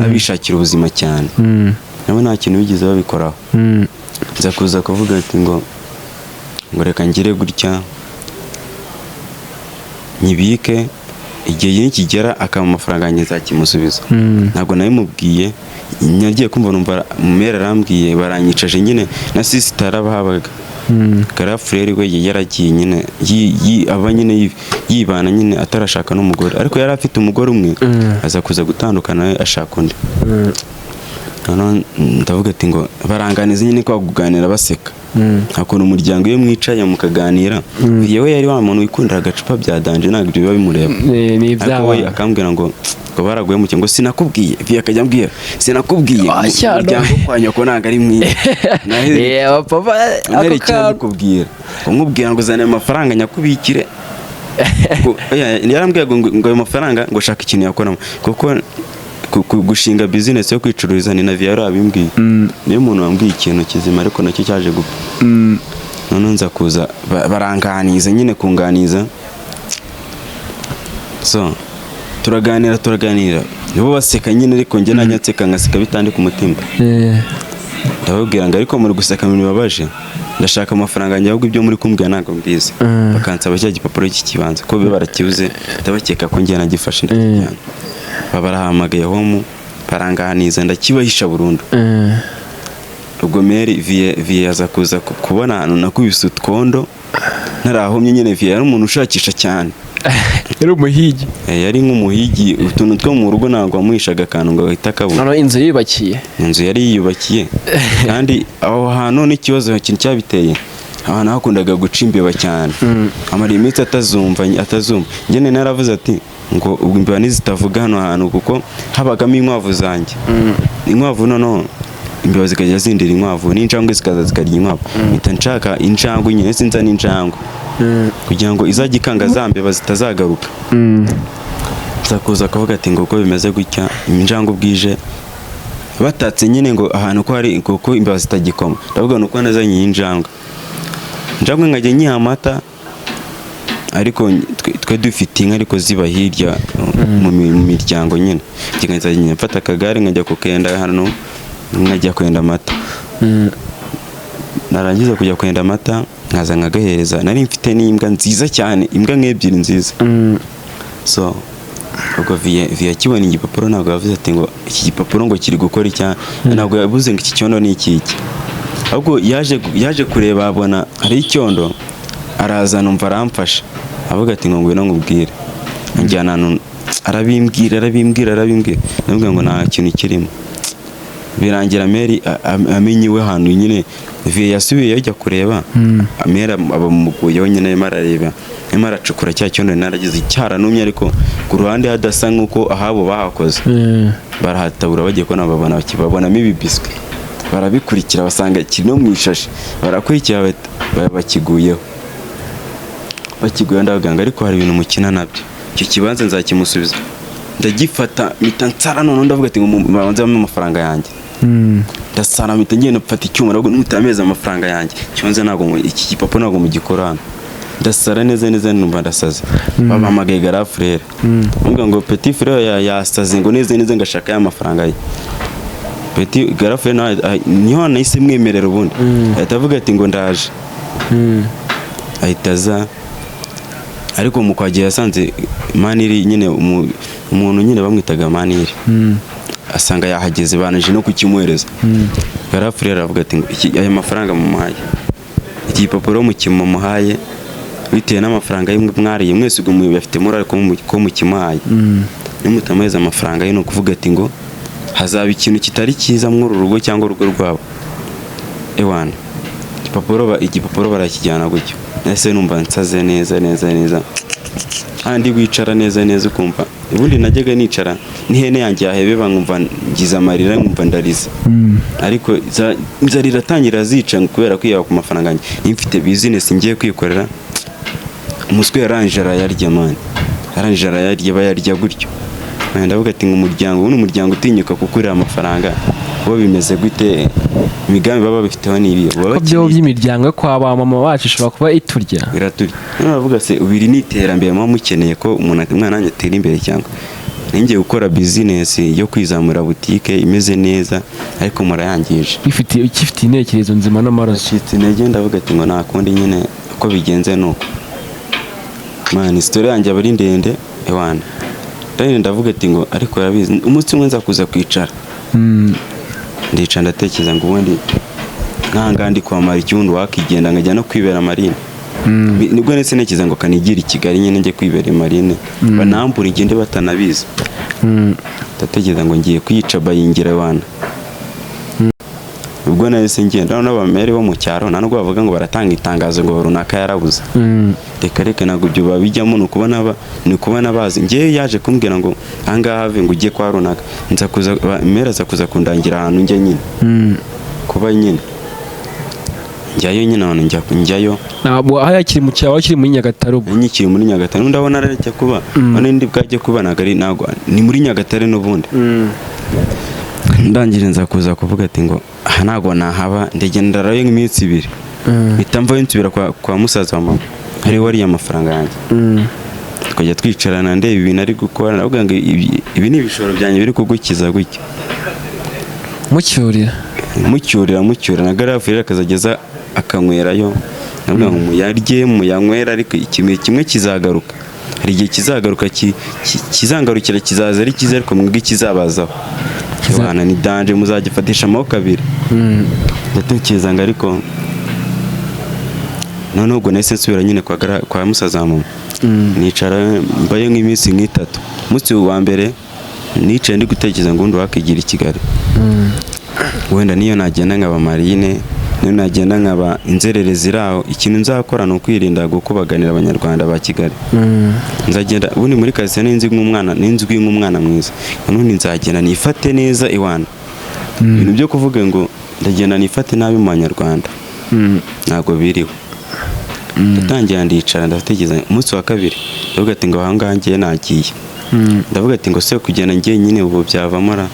abishakira ubuzima cyane, nabo nta kintu bigeze babikoraho. Nza kuza kuvuga ati ngo reka ngire gutya nyibike, igihe nikigera akaba amafaranga yanjye nzakimusubiza. Ntabwo nabimubwiye. Nagiye kumva numva mumera arambwiye, baranyicaje nyine na sister arabahabaga. Garafureri we yaragiye nyine, aba nyine yibana nyine atarashaka n'umugore, ariko yari afite umugore umwe, aza kuza gutandukana nawe ashaka undi. Noneho ndavuga ati ngo baranganiza nyine, kwa kuganira baseka, nta kuntu umuryango iyo mwicaye mukaganira. Yewe yari wa muntu wikundira agacupa bya danger, ntabwo ibyo biba bimureba. Ni Ariko we iby'abana. akambwira ngo baraguhemukiye, ngo sinakubwiye, vi akajya ambwira sinakubwiye, Ah, cyane. umuryango kwa nyoko ntabwo ari mwiza. Abapapa ako Nari kantu. kubwira ngo nkubwira ngo uzane amafaranga nyakubikire. Oya, yarambwiye ngo ayo mafaranga ngo shaka ikintu yakoramo, kuko gushinga business yo kwicururiza ni na Viaro abimbwiye. Niyo muntu wambwiye ikintu kizima, ariko nacyo cyaje gupfa. Noneho nza kuza baranganiza nyine, kunganiza, so turaganira, turaganira, nibo baseka nyine, ariko njye najya nseka ngaseka bitandi ku mutima. Ndababwira ngo ariko muri guseka ibintu bibabaje, ndashaka amafaranga yanjye, ahubwo ibyo muri kumbwira ntabwo mbizi. Bakansaba cya gipapuro cy'ikibanza, ko be barakibuze, ndabakeka ko njye nagifashe ndakijyana. Baba barahamagaye home, baranganiza, ndakibahisha burundu. Ubwo meri viye viye aza kuza kubona ahantu nakubise utwondo. Ntarahomye nyine, vieux yari umuntu ushakisha cyane. Yari umuhigi. Yari nk'umuhigi. Utuntu two mu rugo ntabwo wamuhishaga akantu ngo ahite akabura. Noneho inzu yiyubakiye. Inzu yari yiyubakiye, kandi aho hantu n'ikibazo, ikintu cyabiteye, ahantu hakundaga guca imbeba cyane, amara iminsi atazumva, atazumva. Njye naravuze ati ngo ubwo imbeba ntizitavuga hano hantu, kuko habagamo inkwavu zanjye. Inkwavu noneho imbeba zikajya zindira inkwavu, n'injangwe zikaza zikarya inkwavu. Mpita nshaka injangwe nyine, sinza n'injangwe kugira ngo izajye ikanga za mbeba zitazagaruka. Nza kuza akavuga ati ngo uko bimeze gutya, injangwe bwije batatse nyine ngo ahantu ko hari kuko imbeba zitagikoma. Ndavuga ni uko nazanye iyi njangwe, injangwe nkajya nyiha amata, ariko twe dufite inka, ariko ziba hirya mu miryango nyine. Njye nkajya mfata akagare nkajya kukenda hano, nkajya kwenda amata. Narangiza kujya kwenda amata, nkaza nkagahereza. Nari mfite n'imbwa nziza cyane, imbwa nk'ebyiri nziza. So ubwo vieux akibona igipapuro, ntabwo yavuze ati ngo iki gipapuro ngo kiri gukora icya, ntabwo yavuze ngo iki cyondo ni iki iki, ahubwo yaje kureba abona hari icyondo, araza numva aramfasha, avuga ati ngo ngwino nkubwire. Anjyana ahantu, arabimbwira, arabimbwira, arabimbwira. Ndavuga ngo nta kintu kirimo. Birangira mère amenye iwe ahantu nyine. Vieux yasubiyeyo ajya kureba, mère aba amuguyeho nyine, arimo arareba, arimo aracukura cya cyondo naragize cyaranumye, ariko ku ruhande hadasa nk'uko ahabo bahakoze. Barahatabura, bagiye kubona babona babonamo ibibiswi, barabikurikira basanga kiri no mu ishashi, barakurikira bakiguyeho, bakiguyeho. Ndavuga ngo ariko hari ibintu mukina nabyo, icyo kibanza nzakimusubiza. Ndagifata, mpita nsara. Noneho ndavuga ati ngo babanze bampe amafaranga yanjye. Ndasara, mpita ngenda mfata icyuma, ndavuga nutameza amafaranga yanjye, ikibanza ntabwo iki gipapuro ntabwo mugikora hano. Ndasara neza neza, numva ndasaze. Babahamagaye grand frère, mvuga ngo petit frère yasaze, ngo neza neza ngashaka ya mafaranga ye. Petit grand frère nawe niho nahise mwemerera ubundi, ahita avuga ati ngo ndaje, ahita aza. Ariko mu kwagira yasanze maniri nyine, umuntu nyine bamwitaga maniri, asanga yahageze, banaje no kukimuhereza. Grand frère aravuga ati ngo aya mafaranga mumuhaye, iki gipapuro mukimuhaye bitewe n'amafaranga ye mwariye mwese, ubwo muyafite muri ariko ko mukimuhaye, nimutamuhereza amafaranga ye, ni ukuvuga ati ngo hazaba ikintu kitari cyiza muri uru rugo cyangwa urugo rwabo. Ewana, igipapuro barakijyana gutyo. Nahise numva nsaze neza neza neza, handi wicara neza neza ukumva. Ubundi najyaga nicara n'ihene yanjye yahebeba nkumva ngize amarira, nkumva ndarize, ariko inzara iratangira zica kubera kwiyaba ku mafaranga yanjye. Niba mfite business ngiye kwikorera, umuswe yarangije arayarya, man, arangije arayarya, bayarya gutyo. Ndavuga ati ngo umuryango ubu ni umuryango utinyuka kukurira amafaranga, bo bimeze gute? Imigambi baba babifiteho ni ibi? Baba Ko byo by'imiryango yo kwa ba mama bacu ishobora kuba iturya. Biraturya. None baravuga se ubiri ni iterambere muba mukeneye, ko umuntu umwana wanjye atera imbere, cyangwa ngiye gukora business yo kwizamura, butike imeze neza, ariko murayangije. Ifite ikifite intekerezo nzima n'amaraso. Acitse intege, ndavuga ati ngo nta kundi nyine, uko bigenze ni uko. Man, story yanjye aba ari ndende, ewana. Ndagenda ndavuga ati ngo ariko urabizi, umunsi umwe nza kuza kwicara. Ndicara, ndatekereza ngo ubundi nk'ahangaha ndi kwamara ikibundi, wakigenda nkajya no kwibera marine. Nibwo ndetse ntekereza ngo kanigire i Kigali nyine, njye kwibera i marine, banambure ngende batanabizi. Ndatekereza ngo ngiye kwica bayingira wana. Ubwo nahise ngenda. Noneho abamere bo mu cyaro nta nubwo bavuga ngo baratanga itangazo ngo runaka yarabuze. Reka reka, ntabwo ibyo babijyamo. Ni ukubona bazi. Ngewe yaje kumbwira ngo ahangaha have, ngo ujye kwa runaka. Nza kuza mère aza kuza kundangira ahantu njya nyine, kuba nyine njyayo nyine, ahantu njya njyayo. Ntabwo aho yakiri mu cyaro, akiri muri Nyagatare ubu? Nyikiri muri Nyagatare. N'undi abona arajya kuba n'undi bwajya kuba, ntabwo ari, ntabwo ni muri Nyagatare n'ubundi. Ndangije nza kuza kuvuga ati ngo aha ntabwo nahaba. Ndagenda ndarayo nk'iminsi 2, mpita mvayo nsubira kwa musaza wa mama, ariwe wariye amafaranga yanjye. Tukajya twicarana, ndeba ibintu ari gukora, ndavuga ngo ibi ni ibishoro byanjye biri kugukiza gutya. Mucyurira. Mucyurira, mucyurira. Na grand frère akazageza akanywerayo. Ndavuga ngo muyarye, muyanywere, ariko ikintu kimwe kizagaruka. Hari igihe kizagaruka, kizangarukira, kizaza ari cyiza, ariko mwebwe kizabazaho. Bana, ni danger, muzagifatisha amaboko abiri. Ndatekereza ngo ariko Noneho ubwo nahise nsubira nyine kwa musaza wa mama, nicara mbayo nk'iminsi nk'itatu. Umunsi wa mbere nicaye ndi gutekereza ngo ubundi wakigira i Kigali, wenda niyo nagenda nkaba marine, niyo nagenda nkaba inzererezi iri aho, ikintu nzakora ni ukwirinda gukubaganira Abanyarwanda ba Kigali. Nzagenda ubundi muri karitsiye ninzi nk'umwana, ninzwi nk'umwana mwiza, ubundi nzagenda nifate neza iwana. Ibintu byo kuvuga ngo ndagenda nifate nabi mu Banyarwanda ntabwo biriho. Ndatangira ndicara ndatekereza. Umunsi wa kabiri ndavuga ati ngo aha ngaha ngiye nagiye. Ndavuga ati ngo se kugenda ngiye nyine ubu byavamo ra?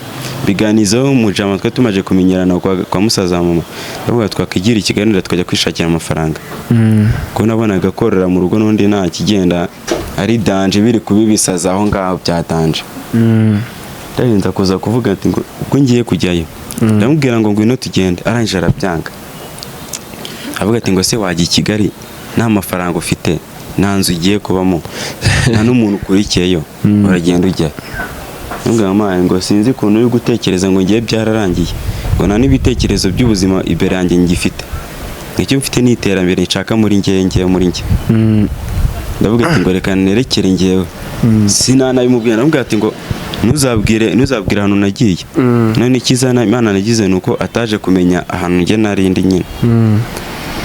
Biganizaho umujama twe tumaze kumenyerana kwa musaza wa mama, ndavuga twakwigira i Kigali tukajya kwishakira amafaranga, kuko nabonaga korora mu rugo n'undi nta kigenda, ari danger, biri kubibisaza aho ngaho bya danger. Ndarinda kuza kuvuga ati ngo ubwo ngiye kujyayo, ndamubwira ngo ngwino tugende, arangije arabyanga, avuga ati ngo se wajya i Kigali nta mafaranga ufite, nta nzu ugiye kubamo, nta n'umuntu ukurikiyeyo, uragenda ujya? Ndamubwira mama ngo sinzi ukuntu uri gutekereza, ngo ngiye byararangiye, ngo nta n'ibitekerezo by'ubuzima imbere yanjye ngifite, icyo mfite ni iterambere nshaka muri njye, ngewe muri njye. Ndavuga ati ngo reka nerekere ngewe. Sinanabimubwira, ndamubwira ati ngo ntuzabwire ahantu nagiye. None icyiza Imana nagize ni uko ataje kumenya ahantu njye narindi nyine.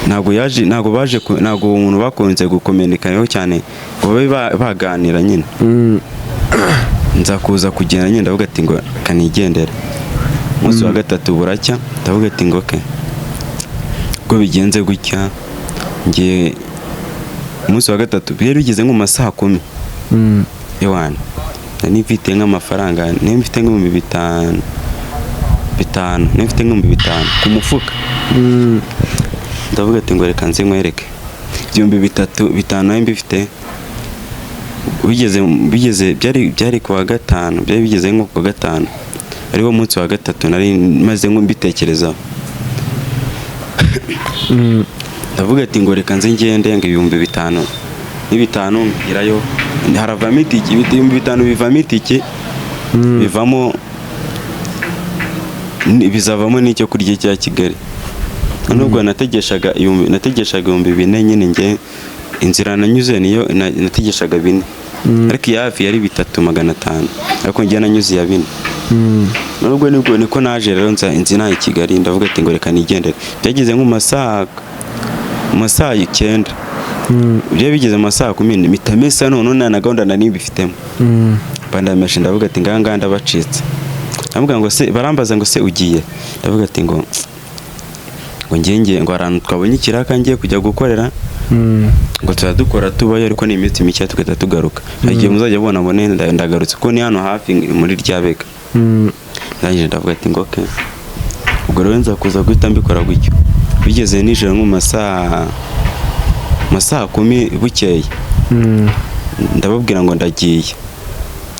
Ntabwo yaje, ntabwo baje, ntabwo uwo muntu bakunze gukominikanaho cyane ngo babe baganira nyine. Nza kuza kugenda nyine, ndavuga ati ngo kanigendere. Umunsi wa gatatu buracya, ndavuga ati ngo ke ubwo bigenze gutya ngiye. Umunsi wa gatatu byari bigeze nko mu ma 10:00. Ewana, nari mfite nk'amafaranga, nari mfite nk'ibihumbi bitanu bitanu, nari mfite nk'ibihumbi 5 ku mufuka. Ndavuga ati ngo reka nze nkwereke 3000, 5 nari mbifite. Bigeze byari ku wa gatanu, byari bigeze nko ku wa gatanu, ariwo munsi wa gatatu nari maze nko mbitekerezaho. Ndavuga ati ngo reka nze ngende, ngo 5000 n'ibitanu ngirayo haravamo itike, 5000 bivamo itike, bivamo bizavamo n'icyo kurya cya Kigali. Nubwo nategeshaga 4000 nyine, nge inzira nanyuze niyo nategeshaga 4, ariko iya hafi yari 3,500, ariko njye nanyuze iya 4. Nubwo nibwo niko naje rero nza inzira i Kigali, ndavuga ati ngo reka nigendere. Byageze nko mu masaha 9, byari bigeze mu masaha 10, mpita mesa none nta na gahunda nari mbifitemo. Bandameshe, ndavuga ati ngaha ngaha ndabacitse. Ndavuga ngo se barambaza ngo se ugiye? Ndavuga ati ngo ngiye ngo ahantu twabonye ikiraka ngiye kujya gukorera, ngo turadukora tubayo, ariko ni iminsi mike tugahita tugaruka, hari igihe muzajya mubona ngo ndagarutse, kuko ni hano hafi muri Ryabega. Ndangije ndavuga ati ngo okay. Ubwo rero nza kuza guhita mbikora gutyo. Bigeze nijoro nko mu masaha 10 bukeye, ndababwira ngo ndagiye.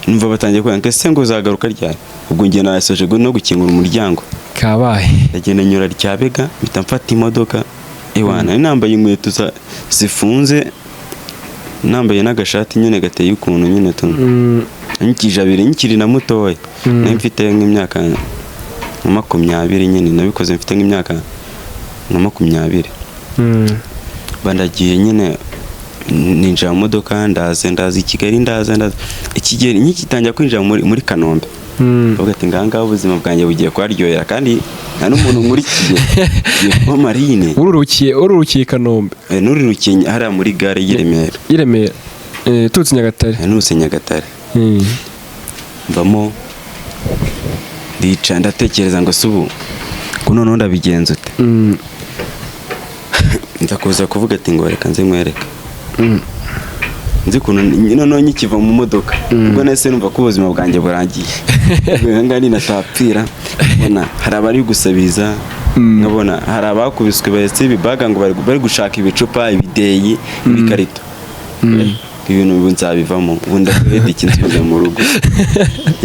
Numva batangiye kuvuga ngo ese ngo uzagaruka ryari? Ubwo njye nasoje no gukingura umuryango. Kabaye. Ndagenda nyura Ryabega, mpita mfata imodoka. Ewana, nari nambaye inkweto zifunze, nambaye n'agashati nyine gateye ukuntu nyine tu nkije abiri, nkiri na mutoya. Nari mfite nk'imyaka nka 20 nyine, nabikoze mfite nk'imyaka nka 20. Bandagiye nyine, ninjira mu modoka, ndaza ndaza i Kigali, ndaza ndaza i Kigali, nkigitangira kwinjira muri Kanombe, ndavuga ati ngaha ngaha ubuzima bwanjye bugiye kuharyohera, kandi nta n'umuntu nkurikiye, ngiye kuba marine. Ururukiye i Kanombe? Nurirukiye hariya muri gare y'i Remera. I Remera, turutse Nyagatare? Nturutse Nyagatare. Mvamo ndica, ndatekereza ngo se ubu ko noneho ndabigenza ute? Nza kuza kuvuga ati ngo reka nze nkwereke. Nzi ukuntu noneho nkikiva mu modoka, ubwo nahise numva ko ubuzima bwanjye burangiye. Aha ngaha ninatapfira, nkabona hari abari gusabiriza, nkabona hari abakubiswe bahetse ibibaga ngo bari gushaka ibicupa, ibideyi, ibikarito. Ibintu ubu nzabivamo, ubu ndahita iki nsubiza mu rugo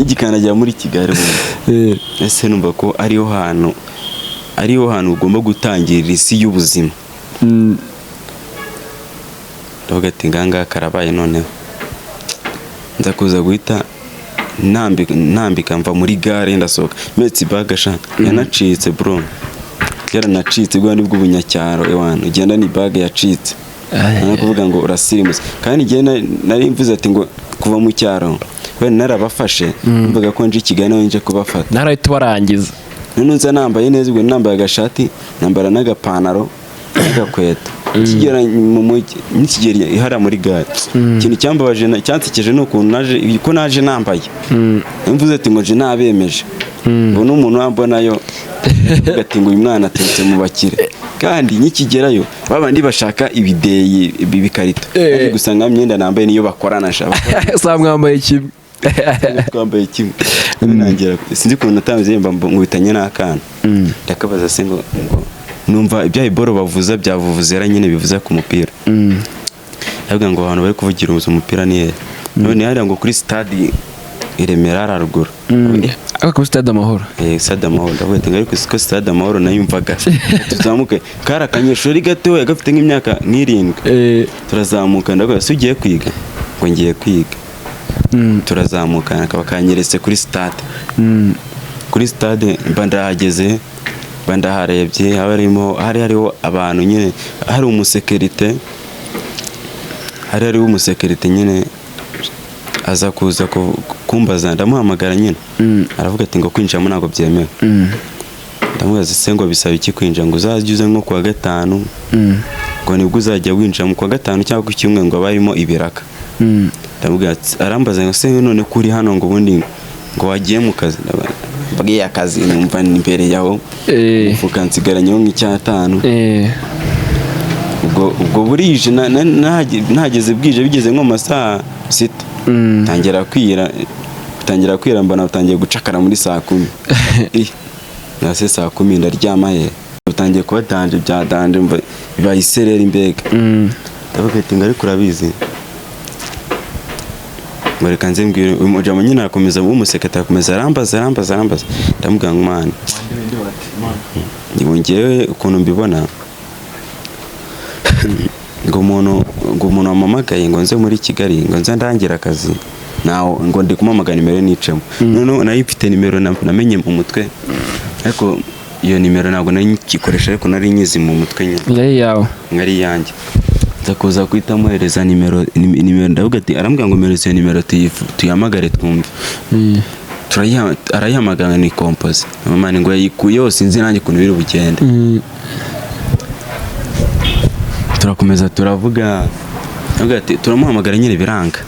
ngikandagira muri Kigali ubundi. Ese numva ko ariho hantu ugomba gutangirira isi y'ubuzima. Ndavuga ati ngaha ngaha karabaye. Noneho nza kuza guhita nambika, mva muri gare, ndasohoka mpetse ibaga sha yanacitse bro. Yaranacitse bwa ni bw'ubunyacyaro, ewana ugenda ni bag yacitse. Nta kuvuga ngo urasirimutse. Kandi njye nari mvuze ati ngo kuva mu cyaro wenda narabafashe, mvuga ko nje i Kigali nawe nje kubafata. Narahita ubarangiza. None nza nambaye neza, ubwo nambaye agashati, nambara n'agapantaro n'agakweto. Nikigera mu mujyi, nikigera ihara muri gare, ikintu cyambabaje cyansekeje ni ukuntu naje, ko naje nambaye. Mvuze ati ngo nje nabemeje, ngo n'umuntu wambonayo avuga ati ngo uyu mwana aturutse mu bakire. Kandi nikigerayo babandi bashaka ibideyi, ibi bikarito, naje gusanga imyenda nambaye niyo bakorana sha, bakorana. Saa mwambaye kimwe. Twambaye kimwe. Nangira sinzi ukuntu natanze mba nkubitanye n'akana, ndakabaza se ngo numva ibya iboro bavuza bya vuvuzera nyine bivuza ku mupira. Ndavuga ngo ahantu bari kuvugira umupira ni hehe? None hariya ngo kuri stade i Remera hariya haruguru. Ariko kuri Stade Amahoro. Eh, Stade Amahoro. Ndavuga ati ngo ariko siko Stade Amahoro nayumvaga. Tuzamuke, kari akanyeshuri gatoya gafite nk'imyaka nk'irindwi. Turazamuka, ndavuga se ugiye kwiga? Ngo ngiye kwiga. Turazamuka, akaba kanyeretse kuri stade. Kuri stade mba ndahageze, mba ndaharebye, haba harimo, hari hariho abantu nyine, hari umusekirite, hari hariho umusekirite nyine. Aza kuza kumbaza, ndamuhamagara nyine. Aravuga ati ngo kwinjiramo ntabwo byemewe. Ndamubaza se ngo bisaba iki kwinjira? Ngo uzajye uza nko kuwa gatanu, ngo nibwo uzajya winjira mu kuwa gatanu cyangwa ku cyumweru, ngo haba harimo ibiraka. Ndamubwira ati, arambaza ngo se none ko uri hano, ngo ubundi ngo wagiye mu kazi? Mbwiye akazi numva ni imbere yaho, umufuka nsigaranyeho nk'icyatanu. Ubwo burije, nahageze bwije, bigeze nko mu masaha 6. Tangira kwira, tangira kwira, mbona butangiye gucakara muri saa 10. Ih, nase saa 10 ndaryama he? Butangiye kuba danger, bya danger, mva bibaye isereri mbega. Ndavuga ati ngo ariko urabizi, ngo reka nze mbwire uyu mujama nyine. Arakomeza w'umusekretari, arakomeza arambaza, arambaza, arambaza. Ndamubwira ngo mwana, ngo ngewe ukuntu mbibona, ngo umuntu wampamagaye ngo nze muri Kigali, ngo nze ndangire akazi nawe, ngo ndi kumuhamagara nimero ye nicemo. Noneho nari mfite nimero namenye mu mutwe, ariko iyo nimero ntabwo nari nkikoresha, ariko nari nyizi mu mutwe nyine. Yari iyawe. Ngari iyanjye. Nza kuza guhita muhereza nimero, nimero. Ndavuga ati, arambwira ngo mpereza iyo nimero tuyihamagare twumve. Arayihamagara ni compose mama, ngo yayikuyeho, sinzi nanjye ukuntu biri bugende. Turakomeza turavuga, aravuga ati turamuhamagara nyine biranga.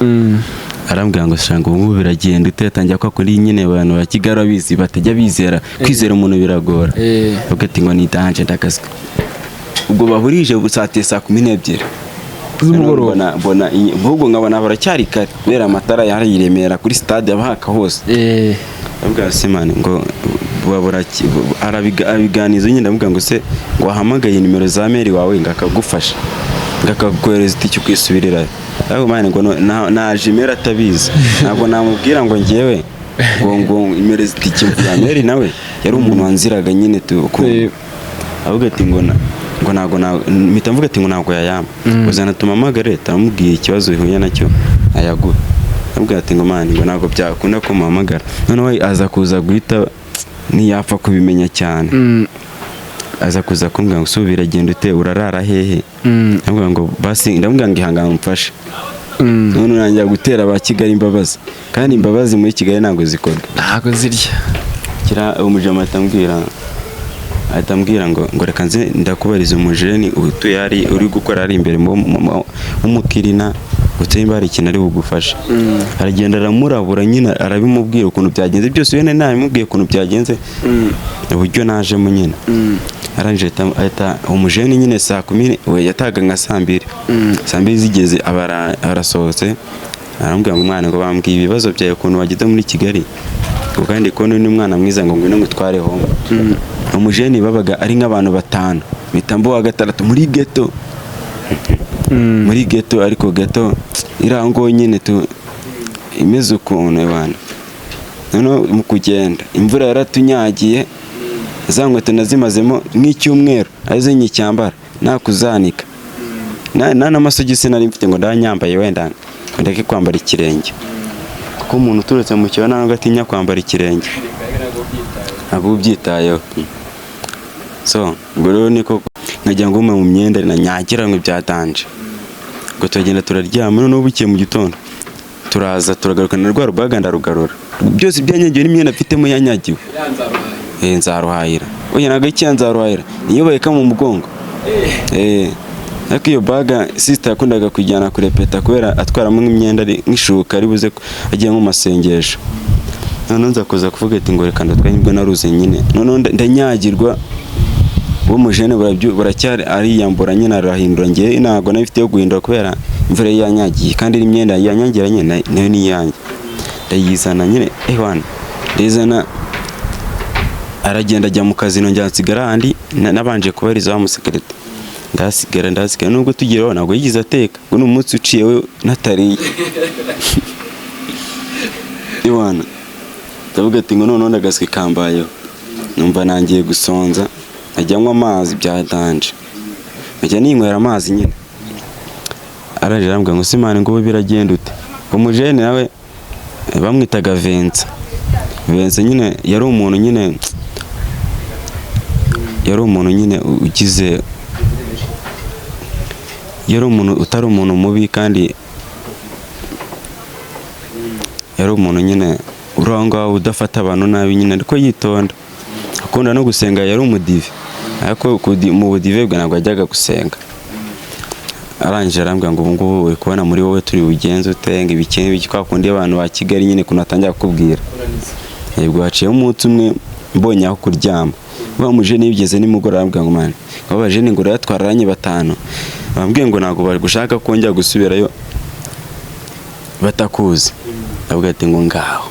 Arambwira ngo shanga ubu ngubu biragenda ute? Yatangira ko kuri nyine abantu ba Kigali babizi batajya bizera, kwizera umuntu biragora. Avuga ati ngo ni danger, ndakazwa. Ubwo bahurije busatiye saa 12 z'umugoroba. Mbona ahubwo nkabona baracyari kare kubera amatara yari i Remera kuri stade aba haka hose. Ndavuga se man, ngo babura arabiganiza nyine. Ndavuga ngo se ngo wahamagaye nimero za meri wawe ngo akagufasha, ngo akaguhereza itike ukisubirirayo? Ariko man ngo naje meri atabizi, ntabwo namubwira ngo ngewe ngo impereza itike ya meri. Nawe yari umuntu wanziraga nyine tu avuga ati ngo ngo ntabwo mpita mvuga ati ngo ntabwo yayampa, uzana tumamagare taramubwiye ikibazo bihuye nacyo ayaguha. Avuga ati ngo man, ngo ntabwo byakunda ko muhamagara. Noneho aza kuza guhita ntiyapfa kubimenya cyane. Aza kuza kumbwira ngo ubu biragenda ute, urarara hehe? Ndamubwira ngo basi, ndamubwira ngo ihangane umfashe. None urangira gutera aba Kigali imbabazi, kandi imbabazi muri Kigali ntabwo zikorwa. Ntabwo zirya. Kira umujama ahita ambwira ngo reka nze ndakubariza umujeni utuye hari uri gukora ari imbere w'umukirina utuye, nimba hari ikintu ari bugufashe. Aragenda aramurabura nyine, arabimubwira ukuntu byagenze byose. We nari nabimubwiye ukuntu byagenze, uburyo najemo nyine. Arangije ahita umujeni nyine saa 10, we yataga nka saa 2. Saa 2 zigeze aba arasohotse, arambwira ngo umwana, ngo bambwiye ibibazo byawe ukuntu wageze muri Kigali, ngo kandi kubona undi mwana mwiza, ngo ngwino ngutware home. Umujeni babaga ari nk'abantu batanu, mpita mba uwa gatandatu muri ghetto, muri ghetto. Ariko ghetto iri aho ngaho nyine tu imeze ukuntu abantu. Noneho mu kugenda imvura yaratunyagiye, za nkweto nazimazemo nk'icyumweru arizo nyicyambara nakuzanika, nta n'amasogisi nari mfite ngo ndanyambaye wenda ngo ndeke kwambara ikirenge, kuko umuntu uturutse mu kigo ntabwo atinya kwambara ikirenge, ntabwo uba ubyitayeho. So ubwo rero niko nkajya nguma mu myenda nanyagira ngo byatanje. Ubwo turagenda turaryama. Noneho bukeye mu gitondo turaza turagaruka na rwa rubaga, ndarugarura byose byanyagiwe n'imyenda mfitemo yanyagiwe. Nzaruhahira. Oya, ntabwo ari nzaruhahira, niyo baheka mu mugongo. Ariko iyo baga sister yakundaga kujyana kurepeta, kubera atwaramo nk'imyenda, ari nk'ishuka ari buze agiye nko mu masengesho. Noneho nza kuza kuvuga ati ngo reka ndatwaye, nibwo naruze nyine. Noneho ndanyagirwa, uwo mujene buracyari ariyambura nyine, arahindura. Njye ntabwo nari mfite yo guhindura kubera imvura yari yanyagiye, kandi n'imyenda yanyagira nyine nayo ni iyanjye. Ndayizana nyine, ewana, ndayizana. Aragenda ajya mu kazi, nongera nsigara ahandi nabanje kubariza wa musekirite. Ndahasigara, ndahasigara. Nubwo tugeraho ntabwo yigeze ateka, ngo ni umunsi uciye we natariye. Iwana, ndavuga ati ngo noneho ndagaswi kambayeho. Numva nangiye gusonza, nkajya nywa amazi bya danger, nkajya ninywera amazi nyine. Araje arambwira ngo simani, ngo ubu biragenda ute? Umujene nawe bamwitaga Vincent. Vincent nyine yari umuntu nyine, yari umuntu nyine ugize, yari umuntu utari umuntu mubi, kandi yari umuntu nyine uri aho ngaho udafata abantu nabi nyine, ariko yitonda, akunda no gusenga. Yari umudive, ariko mu budive bwe ntabwo yajyaga gusenga. Arangije arambwira ngo ubu ngubu uri kubona muri wowe turi bugenze ute, ngo ibiki n'ibiki, kwa kundi abantu ba Kigali nyine ukuntu batangira kukubwira. Yego, haciyeho umunsi umwe mbonye aho kuryama, wa mujene bigeze nimugoroba arambwira ngo man, ngo abajene ngo rero batanu bambwiye ngo ntabwo bari gushaka ko njya gusubirayo batakuzi. Ndavuga ati ngo ngaho.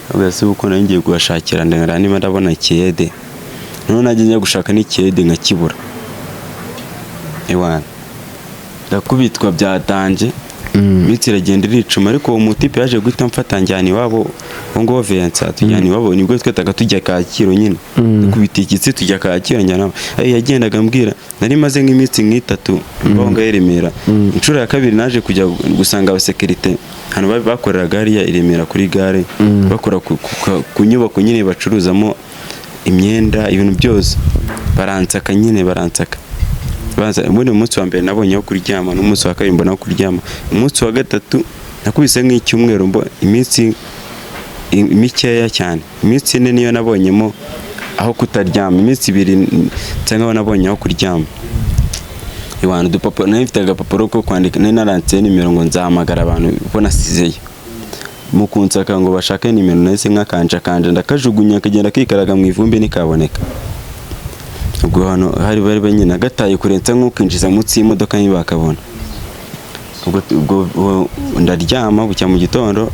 Ndavuga se uko nari ngiye kuhashakira, ndabona niba ndabona ikiyede. Noneho najya njya gushaka n'ikiyede nkakibura. Ewana, ndakubitwa byatanje. Iminsi iragenda iricuma, ariko uwo mutipe yaje guhita amfata njyana iwabo. Uwo nguwo Vincent tujyana iwabo, nibwo twetaga tujya Kacyiru nyine, dukubita igitsi tujya Kacyiru, njyana iwabo. Ayo yagendaga ambwira, nari maze nk'iminsi nk'itatu mbaho ngaho i Remera. Inshuro ya kabiri naje kujya gusanga abasekirite ahantu bakoreraga hariya i Remera kuri gare, bakora ku nyubako nyine bacuruzamo imyenda, ibintu byose. Baransaka nyine, baransaka. Banza ubundi umunsi wa mbere nabonye aho kuryama, n'umunsi wa kabiri mbona aho kuryama. Umunsi wa gatatu nakubise nk'icyumweru, mbo iminsi mikeya cyane, iminsi 4 niyo nabonyemo aho kutaryama, iminsi 2 nsa nkaho nabonye aho kuryama. Iwana, udupapuro nari mfite, agapapuro ko kwandika, nari naranditseho nimero ngo nzahamagara abantu ko nasizeyo. Mu kunsaka ngo bashake nimero, nahise nkakanja ndakajugunya, kagenda kikaraga mu ivumbi ntikaboneka. Ubwo hano hari bari nyine agataye kure, nsa nk'ukinjiza munsi y'imodoka ntibakabona. Ubwo ndaryama, bucya mu gitondo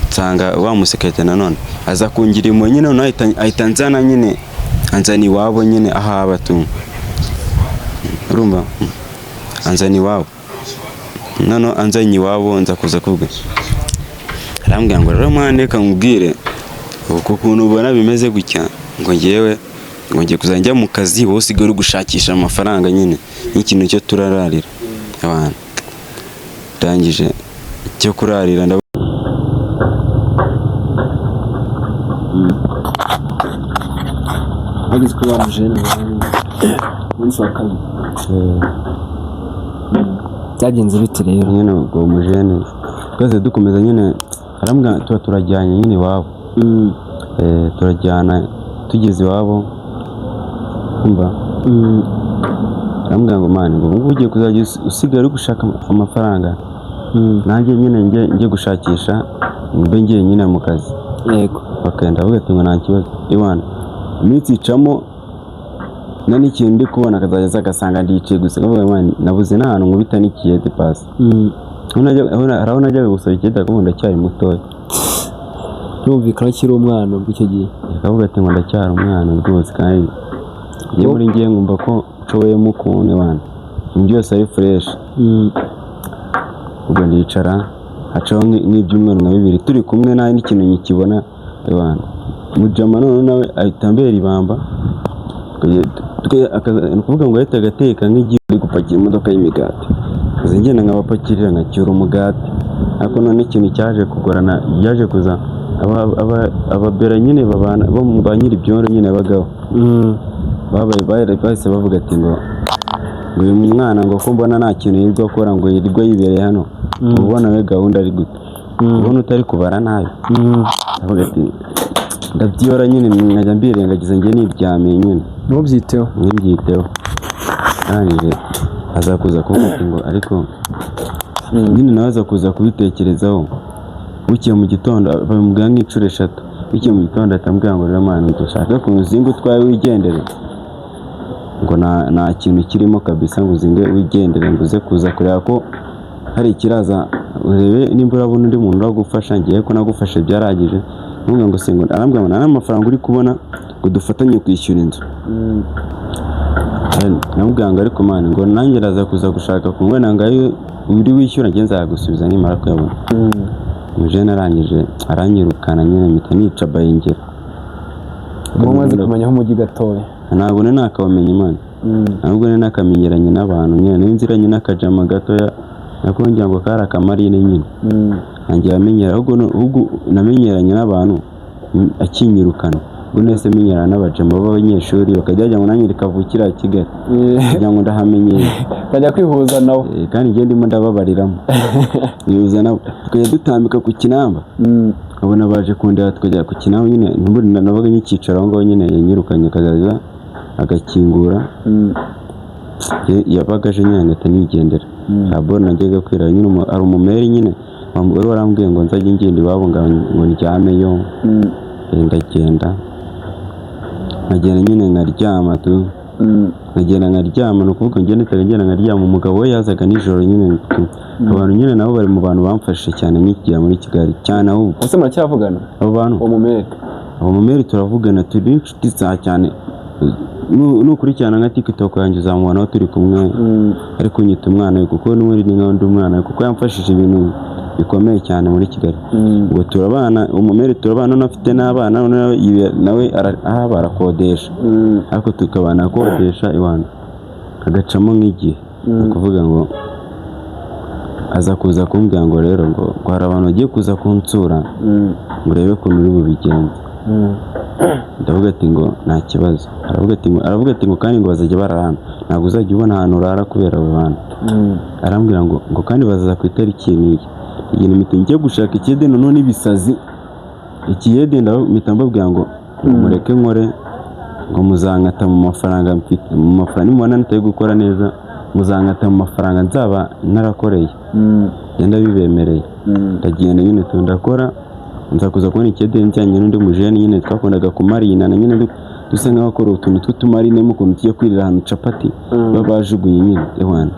nsanga wa musekirite nanone aza kungira impuhwe nyine. Noneho ahita anzana nyine, anzana iwabo nyine aho aba tu, urumva, anzana iwabo. Noneho anzanye iwabo, nza kuza kuvuga, arambwira ngo rero mwana, reka nkubwire uku kuntu ubona bimeze gutya, ngo ngewe ngo ngiye kuzajya njya mu kazi, wowe usigaye uri gushakisha amafaranga nyine nk'ikintu cyo turararira abantu. Ndangije cyo kurarira Bageze kuri wa mujene umunsi wa kabiri byagenze bite rero? Nyine ubwo mujene twese dukomeza nyine, arambwira tuba turajyanye nyine iwabo. Turajyana, tugeze iwabo umva, arambwira ngo man, ngo ubu ngubu ugiye kuzajya usigara uri gushaka amafaranga, nanjye nyine njye gushakisha, mbe ngiye nyine mu kazi. Bakagenda ndavuga ati ngo nta kibazo. Iwana, iminsi icamo nta n'ikintu ndi kubona, akazajya aza agasanga ndicaye gusa, akavuga man, nabuze n'ahantu nkubita n'ikiyede pasi. Hari aho najyaga gusaba ikiyede, akavuga ngo ndacyari mutoya. Birumvikana akiri umwana ubwo icyo gihe. Akavuga ati ngo ndacyari umwana rwose, kandi njye muri njye nkumva ko nshoboyemo ukuntu, ibana ibintu byose ari fresh. Ubwo ndicara, hacaho nk'ibyumweru nka bibiri turi kumwe, nta n'ikintu nkikibona. Ibana, mujama none nawe ahita ambera ibamba. Ni ukuvuga ngo yahitaga ateka nk'igihe ari gupakira imodoka y'imigati, nkaza ngenda nkabapakirira, nkacyura umugati. Ariko none ikintu cyaje kugorana, byaje kuza ababera nyine babana bo mu ba nyiri ibyondo nyine bagaho. Bahise bavuga ati ngo uyu mwana ngo ko mbona nta kintu yirirwa akora, ngo yirirwa yibereye hano, ubona we gahunda ari gute, ubona utari kubara nabi. Ndavuga ati ndabyiyora nyine, nkajya mbirengagiza, njye niryamiye nyine. Ntubyiteho. Ntibyiteho. Arangije aza kuza kuvuga ati ngo ariko nyine nawe aza kuza kubitekerezaho. Bukeye mu gitondo bamubwira nk'inshuro 3. Bukeye mu gitondo atambwira ngo rero mwana, dushaka ukuntu uzinga utwaye wigendere, ngo nta kintu kirimo kabisa, ngo uzinge wigendere, ngo uze kuza kureba ko hari ikiraza, urebe nimba urabona undi muntu uragufasha, ngiye ko nagufashe byarangije. Ntumbwira ngo singo, arambwira ngo nta n'amafaranga uri kubona ngo dufatanye kwishyura inzu. Namubwira ngo ariko mani, ngo nanjye ndaza kuza gushaka ku wenda ngo ayo uri wishyura njye nzayagusubiza nimara kuyabona. Umujene arangije aranyirukana nyine, mpita nica bayingera. Uba umaze kumenya aho umujyi gatoya. Ntabwo nari nakabamenya imana, ntabwo nari nakamenyeranye n'abantu nyine, nari nziranye n'akajama gatoya nako ngira ngo kari akamarine nyine. Ntangira amenyera ahubwo namenyeranye n'abantu akinyirukana, ubwo nahise menyerana n'abajama b'abanyeshuri bakajya bagira ngo nanjye kavukira Kigali, kugira ngo ndahamenyere. Bajya kwihuza nabo. Kandi njye ndimo ndababariramo nihuza nabo, tukajya dutambika ku kinamba, nkabona baje kundeba, tukajya ku kinamba nyine. Ntubundi nabaga nyikicara aho ngaho nyine yanyirukanye, akazaza agakingura. Yabaga aje nyine ngahita nigendera. Ntabwo najyaga kwira nyine, hari umumeri nyine wari warambwiye ngo nzajye ngenda iwabo ngo ndyameyo. Ndagenda nkagenda nyine nkaryama tu, nkagenda nkaryama, ni ukuvuga ngenda nahitaga ngenda nkaryama. Umugabo we yazaga nijoro nyine tu. Abantu nyine nabo bari mu bantu bamfashije cyane nkikigera muri Kigali cyane ahubwo. Ese muracyavugana? Abo bantu? Uwo mumeri. Abo mumeri turavugana, turi inshuti za cyane. Nukurikirana nka TikTok yanjye uzamubona aho turi kumwe, ariko nyita umwana we kuko n'ubundi ni nkaho ndi umwana we, kuko yamfashije ibintu bikomeye cyane muri Kigali. Ubwo turabana, umumeri turabana, none afite n'abana, none nawe aha barakodesha, ariko tukabana akodesha iwana agacamo nk'igihe. Ni ukuvuga ngo aza kuza kumbwira ngo rero ngo hari abantu bagiye kuza kunsura, ngo urebe ukuntu uri bubigenze. Ndavuga ati ngo nta kibazo. Aravuga ati ngo kandi ngo bazajya bararana, ntabwo uzajya ubona ahantu urara kubera abo bantu. Arambwira ngo kandi bazaza ku itariki n'iyi. Igihe mpita njya gushaka ikiyede, noneho n'ibisazi ikiyede, mpita mbabwira ngo mureke nkore, ngo muzankata mu mafaranga mfite, mu mafaranga nimubona ntari gukora neza muzankata mu mafaranga nzaba narakoreye, ngenda bibemereye. Ndagenda nyine ndakora, nza kuza kubona ikiyede njyanye n'undi mujene nyine twakundaga kumarinana nyine, dusa nk'abakora utuntu tw'utumarine mu kuntu tujya kwirira ahantu capati baba bajugunye nyine ewana,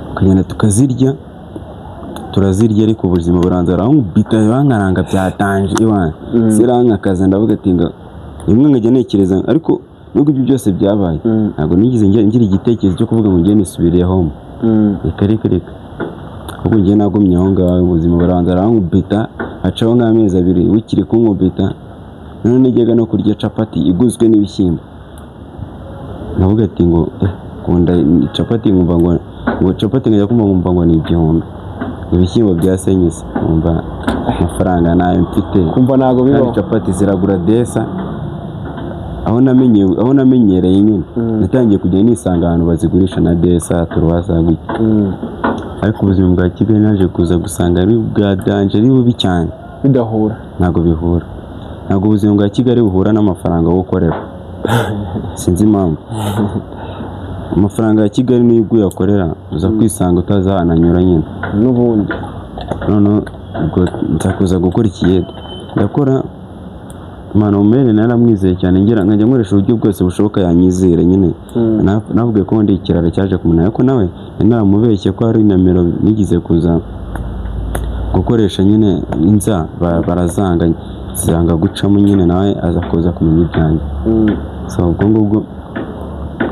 tukagenda tukazirya, turazirya, ariko ubuzima buranza barankubita bankaranga byatanje ewana, zirankakaza. Ndavuga ati ngo rimwe nkajya ntekereza, ariko nubwo ibyo byose byabaye ntabwo nigeze ngira igitekerezo cyo kuvuga ngo njye nisubiriye home, reka reka reka, ahubwo njye nagumye aho ngaho. Ubuzima buranza barankubita, hacaho nk'amezi 2 bukiri kunkubita, noneho najyaga no kurya capati iguzwe n'ibishyimbo, navuga ati ngo nkunda capati, nkumva ngo capati nkajya kumva nkumva ngo ni 1000, ibishyimbo bya senyise, nkumva amafaranga nayo mfite. Kumva ntago Kandi bibaho. capati ziragura desa. Aho namenyereye nyine, natangiye kujya nisanga ahantu bazigurisha na desa turuwasa gutya. Ariko ubuzima bwa Kigali naje kuza gusanga ari ubwa danger, ari bubi cyane. Bidahura. Ntabwo bihura, ntabwo ubuzima bwa Kigali buhura n'amafaranga wo gukorera, sinzi impamvu. Amafaranga ya Kigali niyo ubwo uyakorera uza kwisanga utazi ahantu anyura nyine. N'ubundi. Noneho ubwo nza kuza gukora ikiyede, ndakora. Mwana umere naramwizeye cyane, ngira nkajya nkoresha uburyo bwose bushoboka yanyizere nyine. Navuga ko ndi ikiraro cyaje kumunara, ariko nawe nari naramubeshye ko hari nomero nigeze kuza gukoresha nyine, inza barazanga, zanga gucamo nyine, nawe aza kuza kumenya ibyanjye. So ubwo ngubwo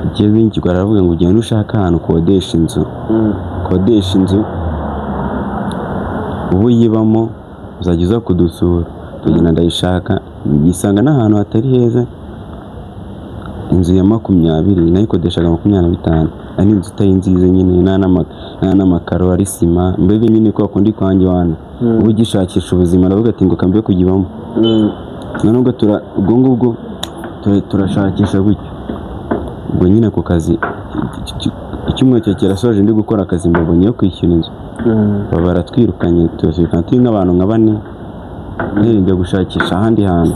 igeze nkigwa, aravuga ngo ugende ushake ahantu ukodesha inzu, ukodesha inzu ubu uyibamo uzajya uza kudusura. Tugenda ndayishaka, nisanga n'ahantu hatari heza, inzu ya 20 nayikodeshaga 25, ari inzu itari nziza nyine, nta n'amakaro, ari sima, mbega nyine kwa kundi kwanjye wana uba ugishakisha ubuzima. Aravuga ati ngo kambe kuyibamo. Noneho ubwo ubwo ngubwo Turashakisha gutyo. Ubwo nyine ku kazi, icyumweru cyo kirasoje ndi gukora akazi, mbabonye yo kwishyura inzu, baba baratwirukanye, turasubikana turi nk'abantu nka bane. Njya gushakisha ahandi hantu.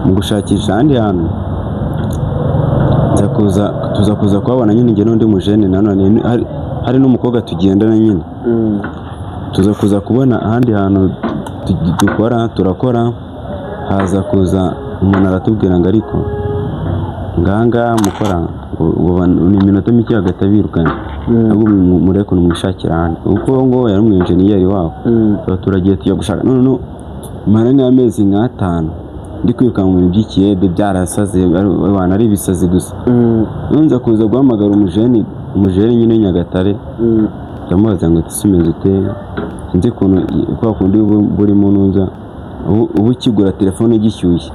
Mu gushakisha ahandi hantu, nza kuza tuza kuza kuhabona nyine, njye n'undi mujene nanone, hari n'umukobwa tugendana nyine. Tuza kuza kubona ahandi hantu dukora, turakora. Haza kuza umuntu aratubwira ngo ariko ngahangaha mukora ngo ni iminota mike hagahita birukanye, ahubwo mureke ukuntu mwishakira ahandi, kuko uwo nguwo yari umu enjeniyeri waho. Tuba turagiye tujya gushaka. None mara nk'amezi nk'atanu ndi kwiruka mu bintu by'ikiyede, byarasaze, abantu ari ibisazi gusa. None nza kuza guhamagara umujeni nyine Nyagatare, ndamubaza ngo ese umeze ute? Sinzi ukuntu kwa kundi burimo nunza uba ukigura telefone igishyushye,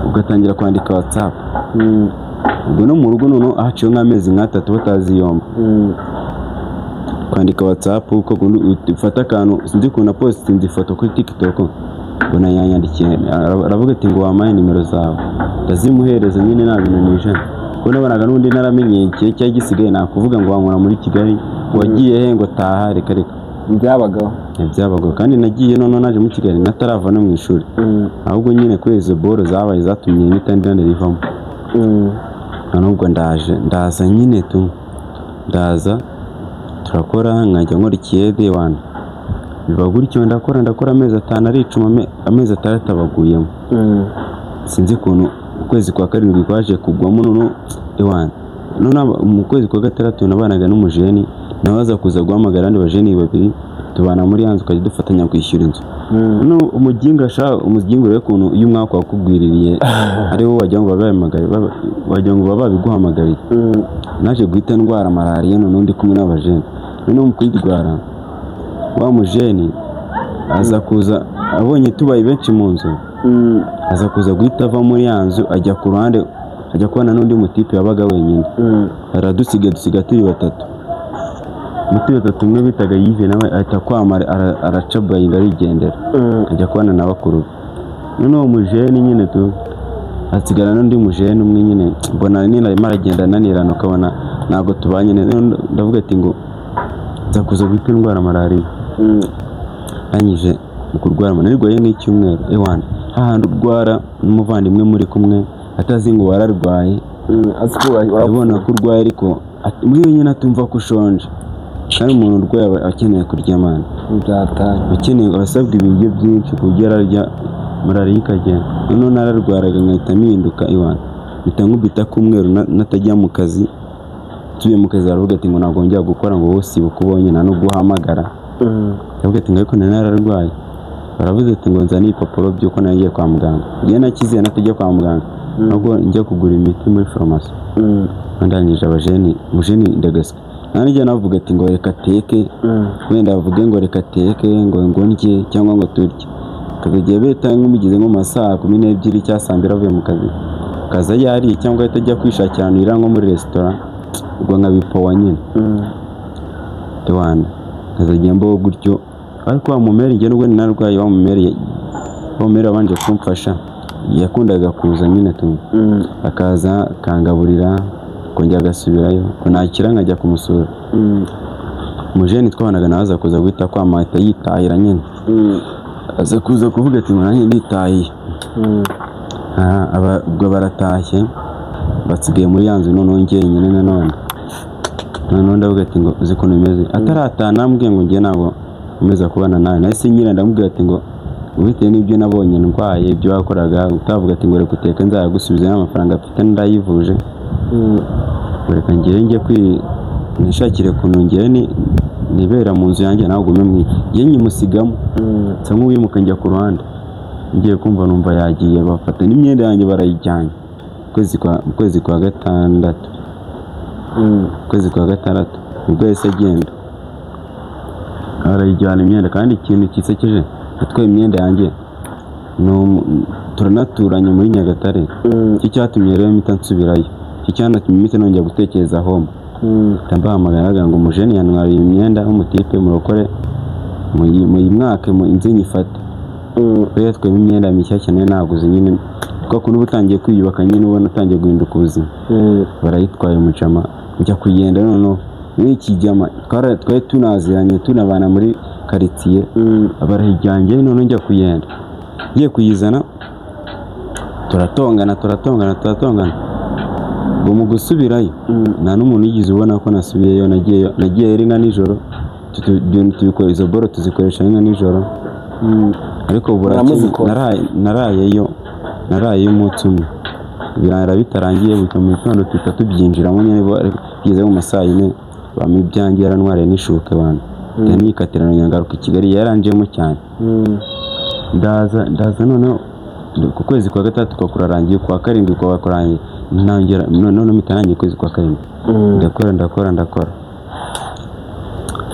ugatangira kwandika WhatsApp. Ubwo no mu rugo noneho haciyeho nk'amezi nk'atatu batazi yombi kwandika WhatsApp, uko kundi ufata akantu. Sinzi ukuntu napositinze ifoto kuri TikTok, mbona yanyandikiye, aravuga ati ngo wampaye nimero zawe? Ndazimuhereza nyine, nta bintu nijana, kuko nabonaga n'undi naramenyekeye, cyari gisigaye nakuvuga ngo wankura muri Kigali, wagiye he, ngo taha, reka reka. Byabagaho? Ntibyabagaho. Kandi nagiye noneho naje muri Kigali natarava no mu ishuri, ahubwo nyine kubera izo boro zabaye zatumye mpita ndanarivamo. Noneho ubwo ndaje, ndaza nyine tu, ndaza turakora, nkajya nkora ikiyede wana, biba gutyo. Ndakora, ndakora, amezi 5 aricuma, amezi 6 abaguyemo. Sinzi ukuntu ukwezi kwa karindwi kwaje kugwamo. Noneho ewana, noneho mu kwezi kwa gatandatu nabanaga n'umujeni, nawe aza kuza guhamagara abandi bajeni babiri tubana muri ya nzu, tukajya dufatanya kwishyura inzu. Noneho umuginga sha, umuginga, urebe ukuntu iyo umwaka wakugwiririye ari wowe wagira ngo babihamagare, wagira ngo baba babiguhamagariye. Naje guhita ndwara malariya, noneho ndi kumwe n'abajeni. Noneho mu kuyirwara, wa mujeni aza kuza abonye tubaye benshi mu nzu, aza kuza guhita ava muri ya nzu, ajya ku ruhande, ajya kubana n'undi mutipe wabaga wenyine, aradusiga, dusiga turi batatu. Muri batatu, umwe bitaga Yive, nawe ahita kwamara aracabayinga, arigendera, ajya kubana na bakuru be. Noneho uwo mujeni nyine tu hasigara n'undi mujeni umwe nyine, mbona nyine arimo aragenda ananirana, ukabona ntabwo tubanye neza. Noneho ndavuga ati ngo nza kuza guhita ndwara malariya. Ndangije mu kurwara malariya, narwaye nk'icyumweru ewana, hahandi urwara n'umuvandimwe muri kumwe atazi ngo wararwaye, Azi ko abona ko urwaye, ariko muri wenyine atumva ko ushonje, kandi umuntu urwaye aba akeneye kurya amana. Byatanye. Ukeneye, abasabwa ibiryo byinshi ku buryo ararya malariya ikagenda. Noneho nararwaraga nkahita mpinduka iwana, mpita nkubita k'umweru, natajya mu kazi. Nsubiye mu kazi baravuga ati ngo ntabwo ngera gukora, ngo wowe siba uko ubonye, nta nubwo uhamagara. Ndavuga ati ngo ariko nari nararwaye. Baravuze ati ngo nzane ibipapuro by'uko nagiye kwa muganga. Njyewe nakize natajya kwa muganga, ahubwo njya kugura imiti muri farumasi. Ndangije abajeni, mujeni ndagaswe, nanjye navuga ati ngo reka teke, wenda bavuge ngo reka teke, ngo ndye cyangwa ngo turye. Kazagiye beta nk'umugeze nko mu ma saa 12 cyangwa saa 2 avuye mu kazi, kaza yariye cyangwa ahita ajya kwishakira ahantu yirira nko muri resitora, ubwo nkabipowa nyine ewana, nkazajya mbaho gutyo. Ariko wa mumeri, njye nubwo narwaye, wa mumeri wabanje kumfasha yakundaga kuza nyine tu, akaza akangaburira, akongera agasubirayo, ngo nakira nkajya kumusura. Umujeni twabanaga nawe aza kuza guhita kwama, ahita yitahira nyine, aza kuza kuvuga ati ngo nanjye nditahiye. Aha, ubwo baratashye, basigaye muri ya nzu noneho njyenyine. Nanone noneho ndavuga ati ngo uzi ukuntu bimeze, atarataha namubwiye ngo njye ntabwo nkomeza kubana nawe. Nahise nyine ndamubwira ati ngo bitewe n'ibyo nabonye ndwaye, ibyo wakoraga, utavuga ati ngo reka uteke nzayagusubiza, n'amafaranga mfite ndayivuje, ngo reka ngere njye nishakire ukuntu ngewe nibera mu nzu yanjye, nawe ugume mu njye nyimusigamo, nsa nk'uwimuka njya ku ruhande. Ngiye kumva numva yagiye, bafata n'imyenda yanjye barayijyanye. Mu kwezi kwa gatandatu, kwezi kwa gatandatu ubwo yahise agenda, arayijyana imyenda. Kandi ikintu gisekeje, atwaye imyenda yanjye turanaturanye muri Nyagatare. Icyo cyatumye rero mpita nsubirayo, icyo cyanatumye mpita nongera gutekereza home, mpita mbahamagara ngo umujeni yantwariye imyenda w'umutipe, murokore muyimwake inzu nyifate. Kuko yatwayemo imyenda mishyashya nayo naguze nyine, kwa kuntu uba utangiye kwiyubaka nyine, ubona utangiye guhinduka ubuzima. Barayitwaye umujama, njya kugenda noneho n'iki jama twari tunaziranye, tunabana muri karitsiye. Barayijyanye, noneho njya kuyenda, ngiye kuyizana, turatongana, turatongana, turatongana. Ngo mu gusubirayo nta n'umuntu yigeze ubona ko nasubiyeyo. Nagiyeyo ari nka nijoro, tubikora izo boro, tuzikoresha nka nijoro. Ariko burakeye. Muramuzikora? Narayeyo umunsi umwe, birara bitarangiye. Bucya mu gitondo tuhita tubyinjiramo nyine, bigeze mu ma saa yine bampa ibyanjye, yarantwariye n'ishuka abantu, nikatira ngaruka i Kigali, yaranjemo cyane. Ndaza noneho ku kwezi kwa gatandatu kwa kurarangiye, kwa karindwi kwa kurangiye, ntangira noneho mpita ntangira ukwezi kwa karindwi. Ndakora, ndakora, ndakora.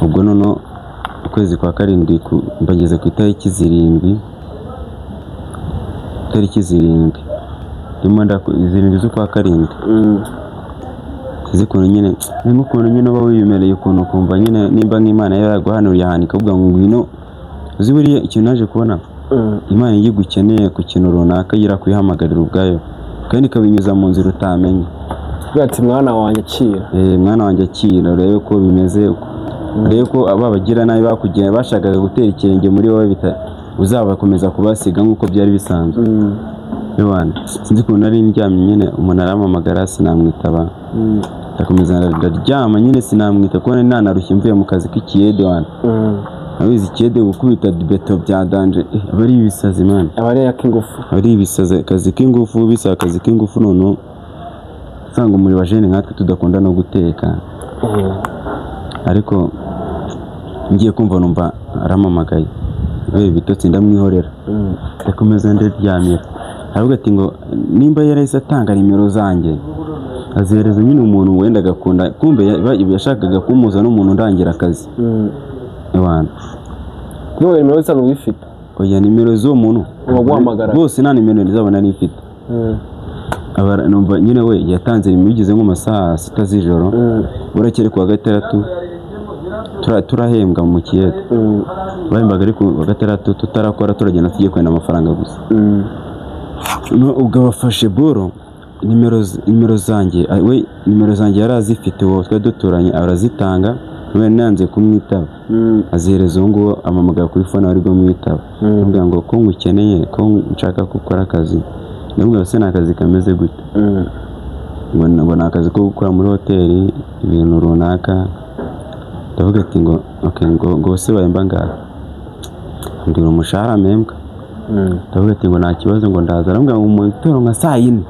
Ubwo noneho ukwezi kwa karindwi mbageze ku itariki 7, itariki 7 ndimo 7 z'ukwa karindwi. Sinzi ukuntu nyine, ni nk'ukuntu nyine uba wiyemereye, ukuntu ukumva nyine nimba nk'Imana yaraguhanuriye ahantu ikavuga ngo ngwino. Uzi buriya ikintu naje kubona? Imana iyo igukeneye ku kintu runaka irakwihamagarira ubwayo, kandi ikabinyuza mu nzira utamenya. Kuvuga ati: "Mwana wanjye, akira." Eh, mwana wanjye, akira, urebe ko bimeze, urebe ko aba bagira nabi bakugiye bashakaga gutera ikirenge muri wowe uzabakomeza kubasiga nk'uko byari bisanzwe. Yohana, sinzi ukuntu nari ndyamye nyine, umuntu arampamagara sinamwitaba. Ndakomeza ndaryama nyine, sinamwita kuko nari nanarushye mvuye mu kazi k'ikiyede wana. Abizi ikiyede, gukubita beto bya danger, aba ari ibisazi man. Aba ari ak'ingufu. Aba ari ibisazi, akazi k'ingufu, bisaba akazi k'ingufu. Noneho usanga umuriro wa jene nkatwe tudakunda no guteka. Ariko ngiye kumva numva arampamagaye kubera ibitotsi, ndamwihorera. Ndakomeza ndaryamira. Aravuga ati ngo nimba yarahise atanga nimero zanjye, azihereza nyine umuntu wenda agakunda, kumbe yashakaga kumuza n'umuntu undangira akazi. Ewana. Kuvuga nimero usanzwe uyifite? Oya, nimero z'uwo muntu Uwaguhamagara. bose nta nimero zabo nari mfite. Numva nyine we yatanze nimero bigeze nko mu masaha sita z'ijoro. Burakere kuwa gatandatu turahembwa mu kiyede. Bahembaga ariko kuwa gatandatu tutarakora, turagenda tugiye kwenda amafaranga gusa. No, ubwo abafashe boro nimero zanjye, we nimero zanjye yari azifite, uwo twari duturanye arazitanga. We nanze kumwitaba, azihereza uwo nguwo, ampamagara kuri phone aribwo mwitaba. Amubwira ngo ko ngukeneye, ko nshaka ko ukora akazi. Ndamubwira: "Se ni akazi kameze gute?" Ngo ni akazi ko gukora muri hoteli ibintu runaka. Ndavuga ati ngo okay, ngo se bahemba angahe? Ambwira umushahara mpembwa. Ndavuga ati ngo nta kibazo, ngo ndaza. Arambwira ngo mu gitondo nka saa yine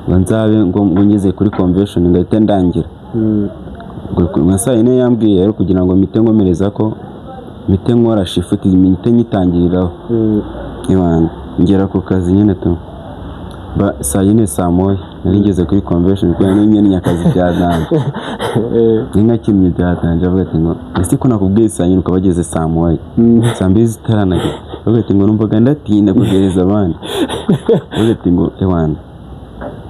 ngo nzabe ngo ngeze kuri convention, ngahite ndangira. Ngo nka saa yine yambwiye rero kugira ngo mpite nkomereza, ko mpite nkora shift, mpite nyitangiriraho. Ewana, ngera ku kazi nyine tu saa yine, saa moya nari ngeze kuri convention, kubera nari nyine akazi bya danger, ni nka kimwe bya danger. Avuga ati ngo ese ko nakubwiye saa yine ukaba wageze saa moya, saa mbiri zitaranagera? Avuga ati ngo numvaga ndatinda kugereza abandi. Avuga ati ngo ewana,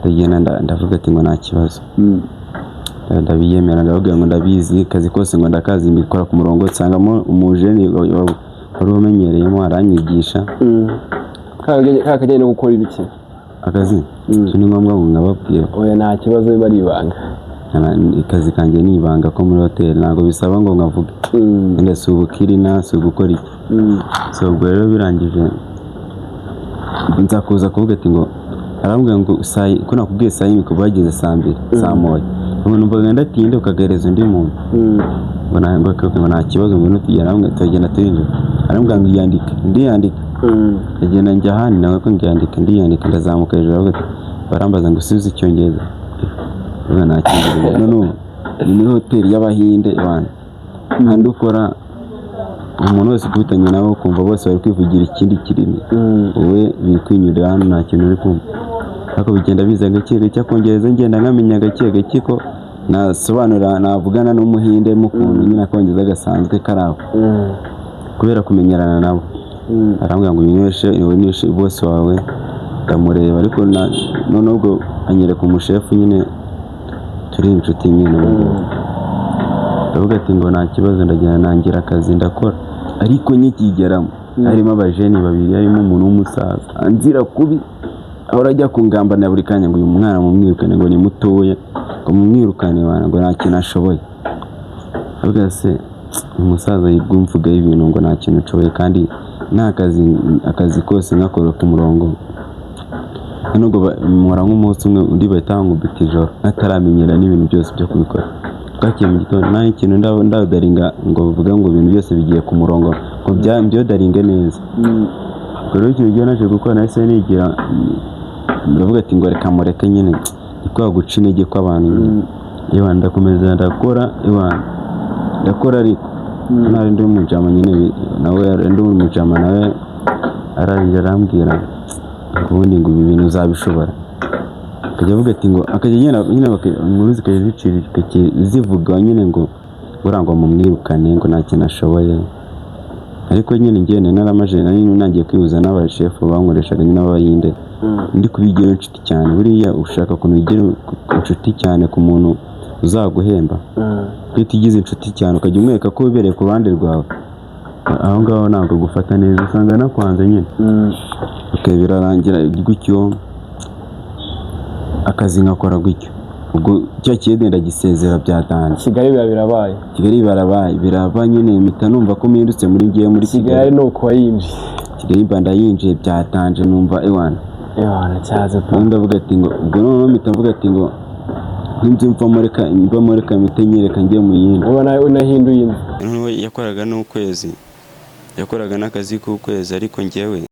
ndagenda ndavuga ati ngo nta kibazo. Ndabiyemera, ndavuga ngo ndabizi akazi kose, ngo ndakazi, mbikora ku murongo. Nsangamo umujene wari umenyereyemo, aranyigisha. Ka kajyanye no gukora ibiki? Akazi si ni ngombwa ngo nkababwire? Oya, nta kibazo, biba ari ibanga. Akazi kanjye ni ibanga ko muri hoteli, ntabwo bisaba ngo nkavuge. Wenda si ubukirina, si ugukora iki. So ubwo rero birangije, nza kuza kuvuga ati ngo arambwira ngo ko nakubwiye saa yine ukaba wageze saa mbiri, saa moya, ngo numvaga ndatinda ukagereza undi muntu. Ngo nta kibazo, ngo nutugera, arambwira turagenda turinjira, arambwira ngo iyandike, ndiyandika. Ndagenda njya ahandi nawe ko ngiyandika, ndiyandika, ndazamuka hejuru. Aravuga ati, barambaza ngo usubize icyongereza. Ndavuga nta cyongereza. None ubu ni muri hoteli y'Abahinde bana, handi ukora umuntu wese ukubitanye nawe ukumva bose bari kwivugira ikindi kirimi, wowe biri kwinyurira hano, nta kintu uri kumva. Ariko bigenda biza gake gake, akongereza ngenda nkamenya gake gake ko nasobanura, navugana n'Umuhinde mu kuntu nyine akongereza gasanzwe kari aho, kubera kumenyerana nabo. Arambwira ngo unyweshe, unywishe boss wawe. Ndamureba ariko noneho ubwo anyereka umushefu nyine turi inshuti nyine ubu ngubu. Ndavuga ati ngo nta kibazo, ndagenda nangira akazi, ndakora, ariko nkikigeramo Harimo abajeni babiri, harimo umuntu w'umusaza anzira kubi, ahora ajya kungambanira buri kanya ngo uyu mwana mumwirukane, ngo ni mutoya, ngo mumwirukane wana, ngo nta kintu ashoboye. Avuga se umusaza yibwa umvugaho ibintu ngo nta kintu nshoboye, kandi nta kazi, akazi kose nkakora ku murongo. Nubwo nkora nk'umunsi umwe, undi bahita bankubita ijoro ntataramenyera n'ibintu byose byo kubikora. Bwakeye mu gitondo nta n'ikintu ndawudaringa ngo bavuge ngo ibintu byose bigiye ku murongo, ngo mbyodaringe neza. Ubwo rero ikintu gihe naje gukora, nahise nigira ndavuga ati ngo reka mureke nyine, ni kwa guca intege kw'abantu nyine. Ewana, ndakomeza ndakora, ewana, ndakora, ariko nari ndi umujama nyine, nawe ndi umujama, nawe ararira arambwira ngo ubundi ngo ibi bintu uzabishobora. Akajya avuga ati ngo akajya nyine inkuru zikajya zicirika zivuga nyine ngo buriya ngo mumwirukane, ngo nta kintu ashoboye. Ariko nyine njyewe nari naramaje, nari nangiye kwihuza n'abashefu bankoreshaga nyine b'Abahinde, ndi kubigira inshuti cyane. Buriya ushaka ukuntu ugira inshuti cyane ku muntu uzaguhemba, kwita ugize inshuti cyane, ukajya umwereka ko wibereye ku ruhande rwawe, aho ngaho ntabwo gufata neza, usanga nakwanze nyine. Okay, birarangira gutyo, akazi nkakora gutyo. Ubwo cya kiyede ndagisezera byatanze. Kigali biba birabaye. Kigali barabaye, biraba nyine, mpita numva ko mpindutse muri ngewe muri Kigali. Kigali. Ni uko wayinjiye. Kigali mba ndayinjiye byatanje, numva ewana. Ewana, cyaze pa. Ubundi ndavuga ati ngo ubwo noneho mpita mvuga ati ngo n'inzu mvamo, reka mvamo, reka mpite nyereka njye mu yindi. Ubona unahinduye inzu. Noneho yakoraga n'ukwezi, yakoraga n'akazi k'ukwezi, ariko njyewe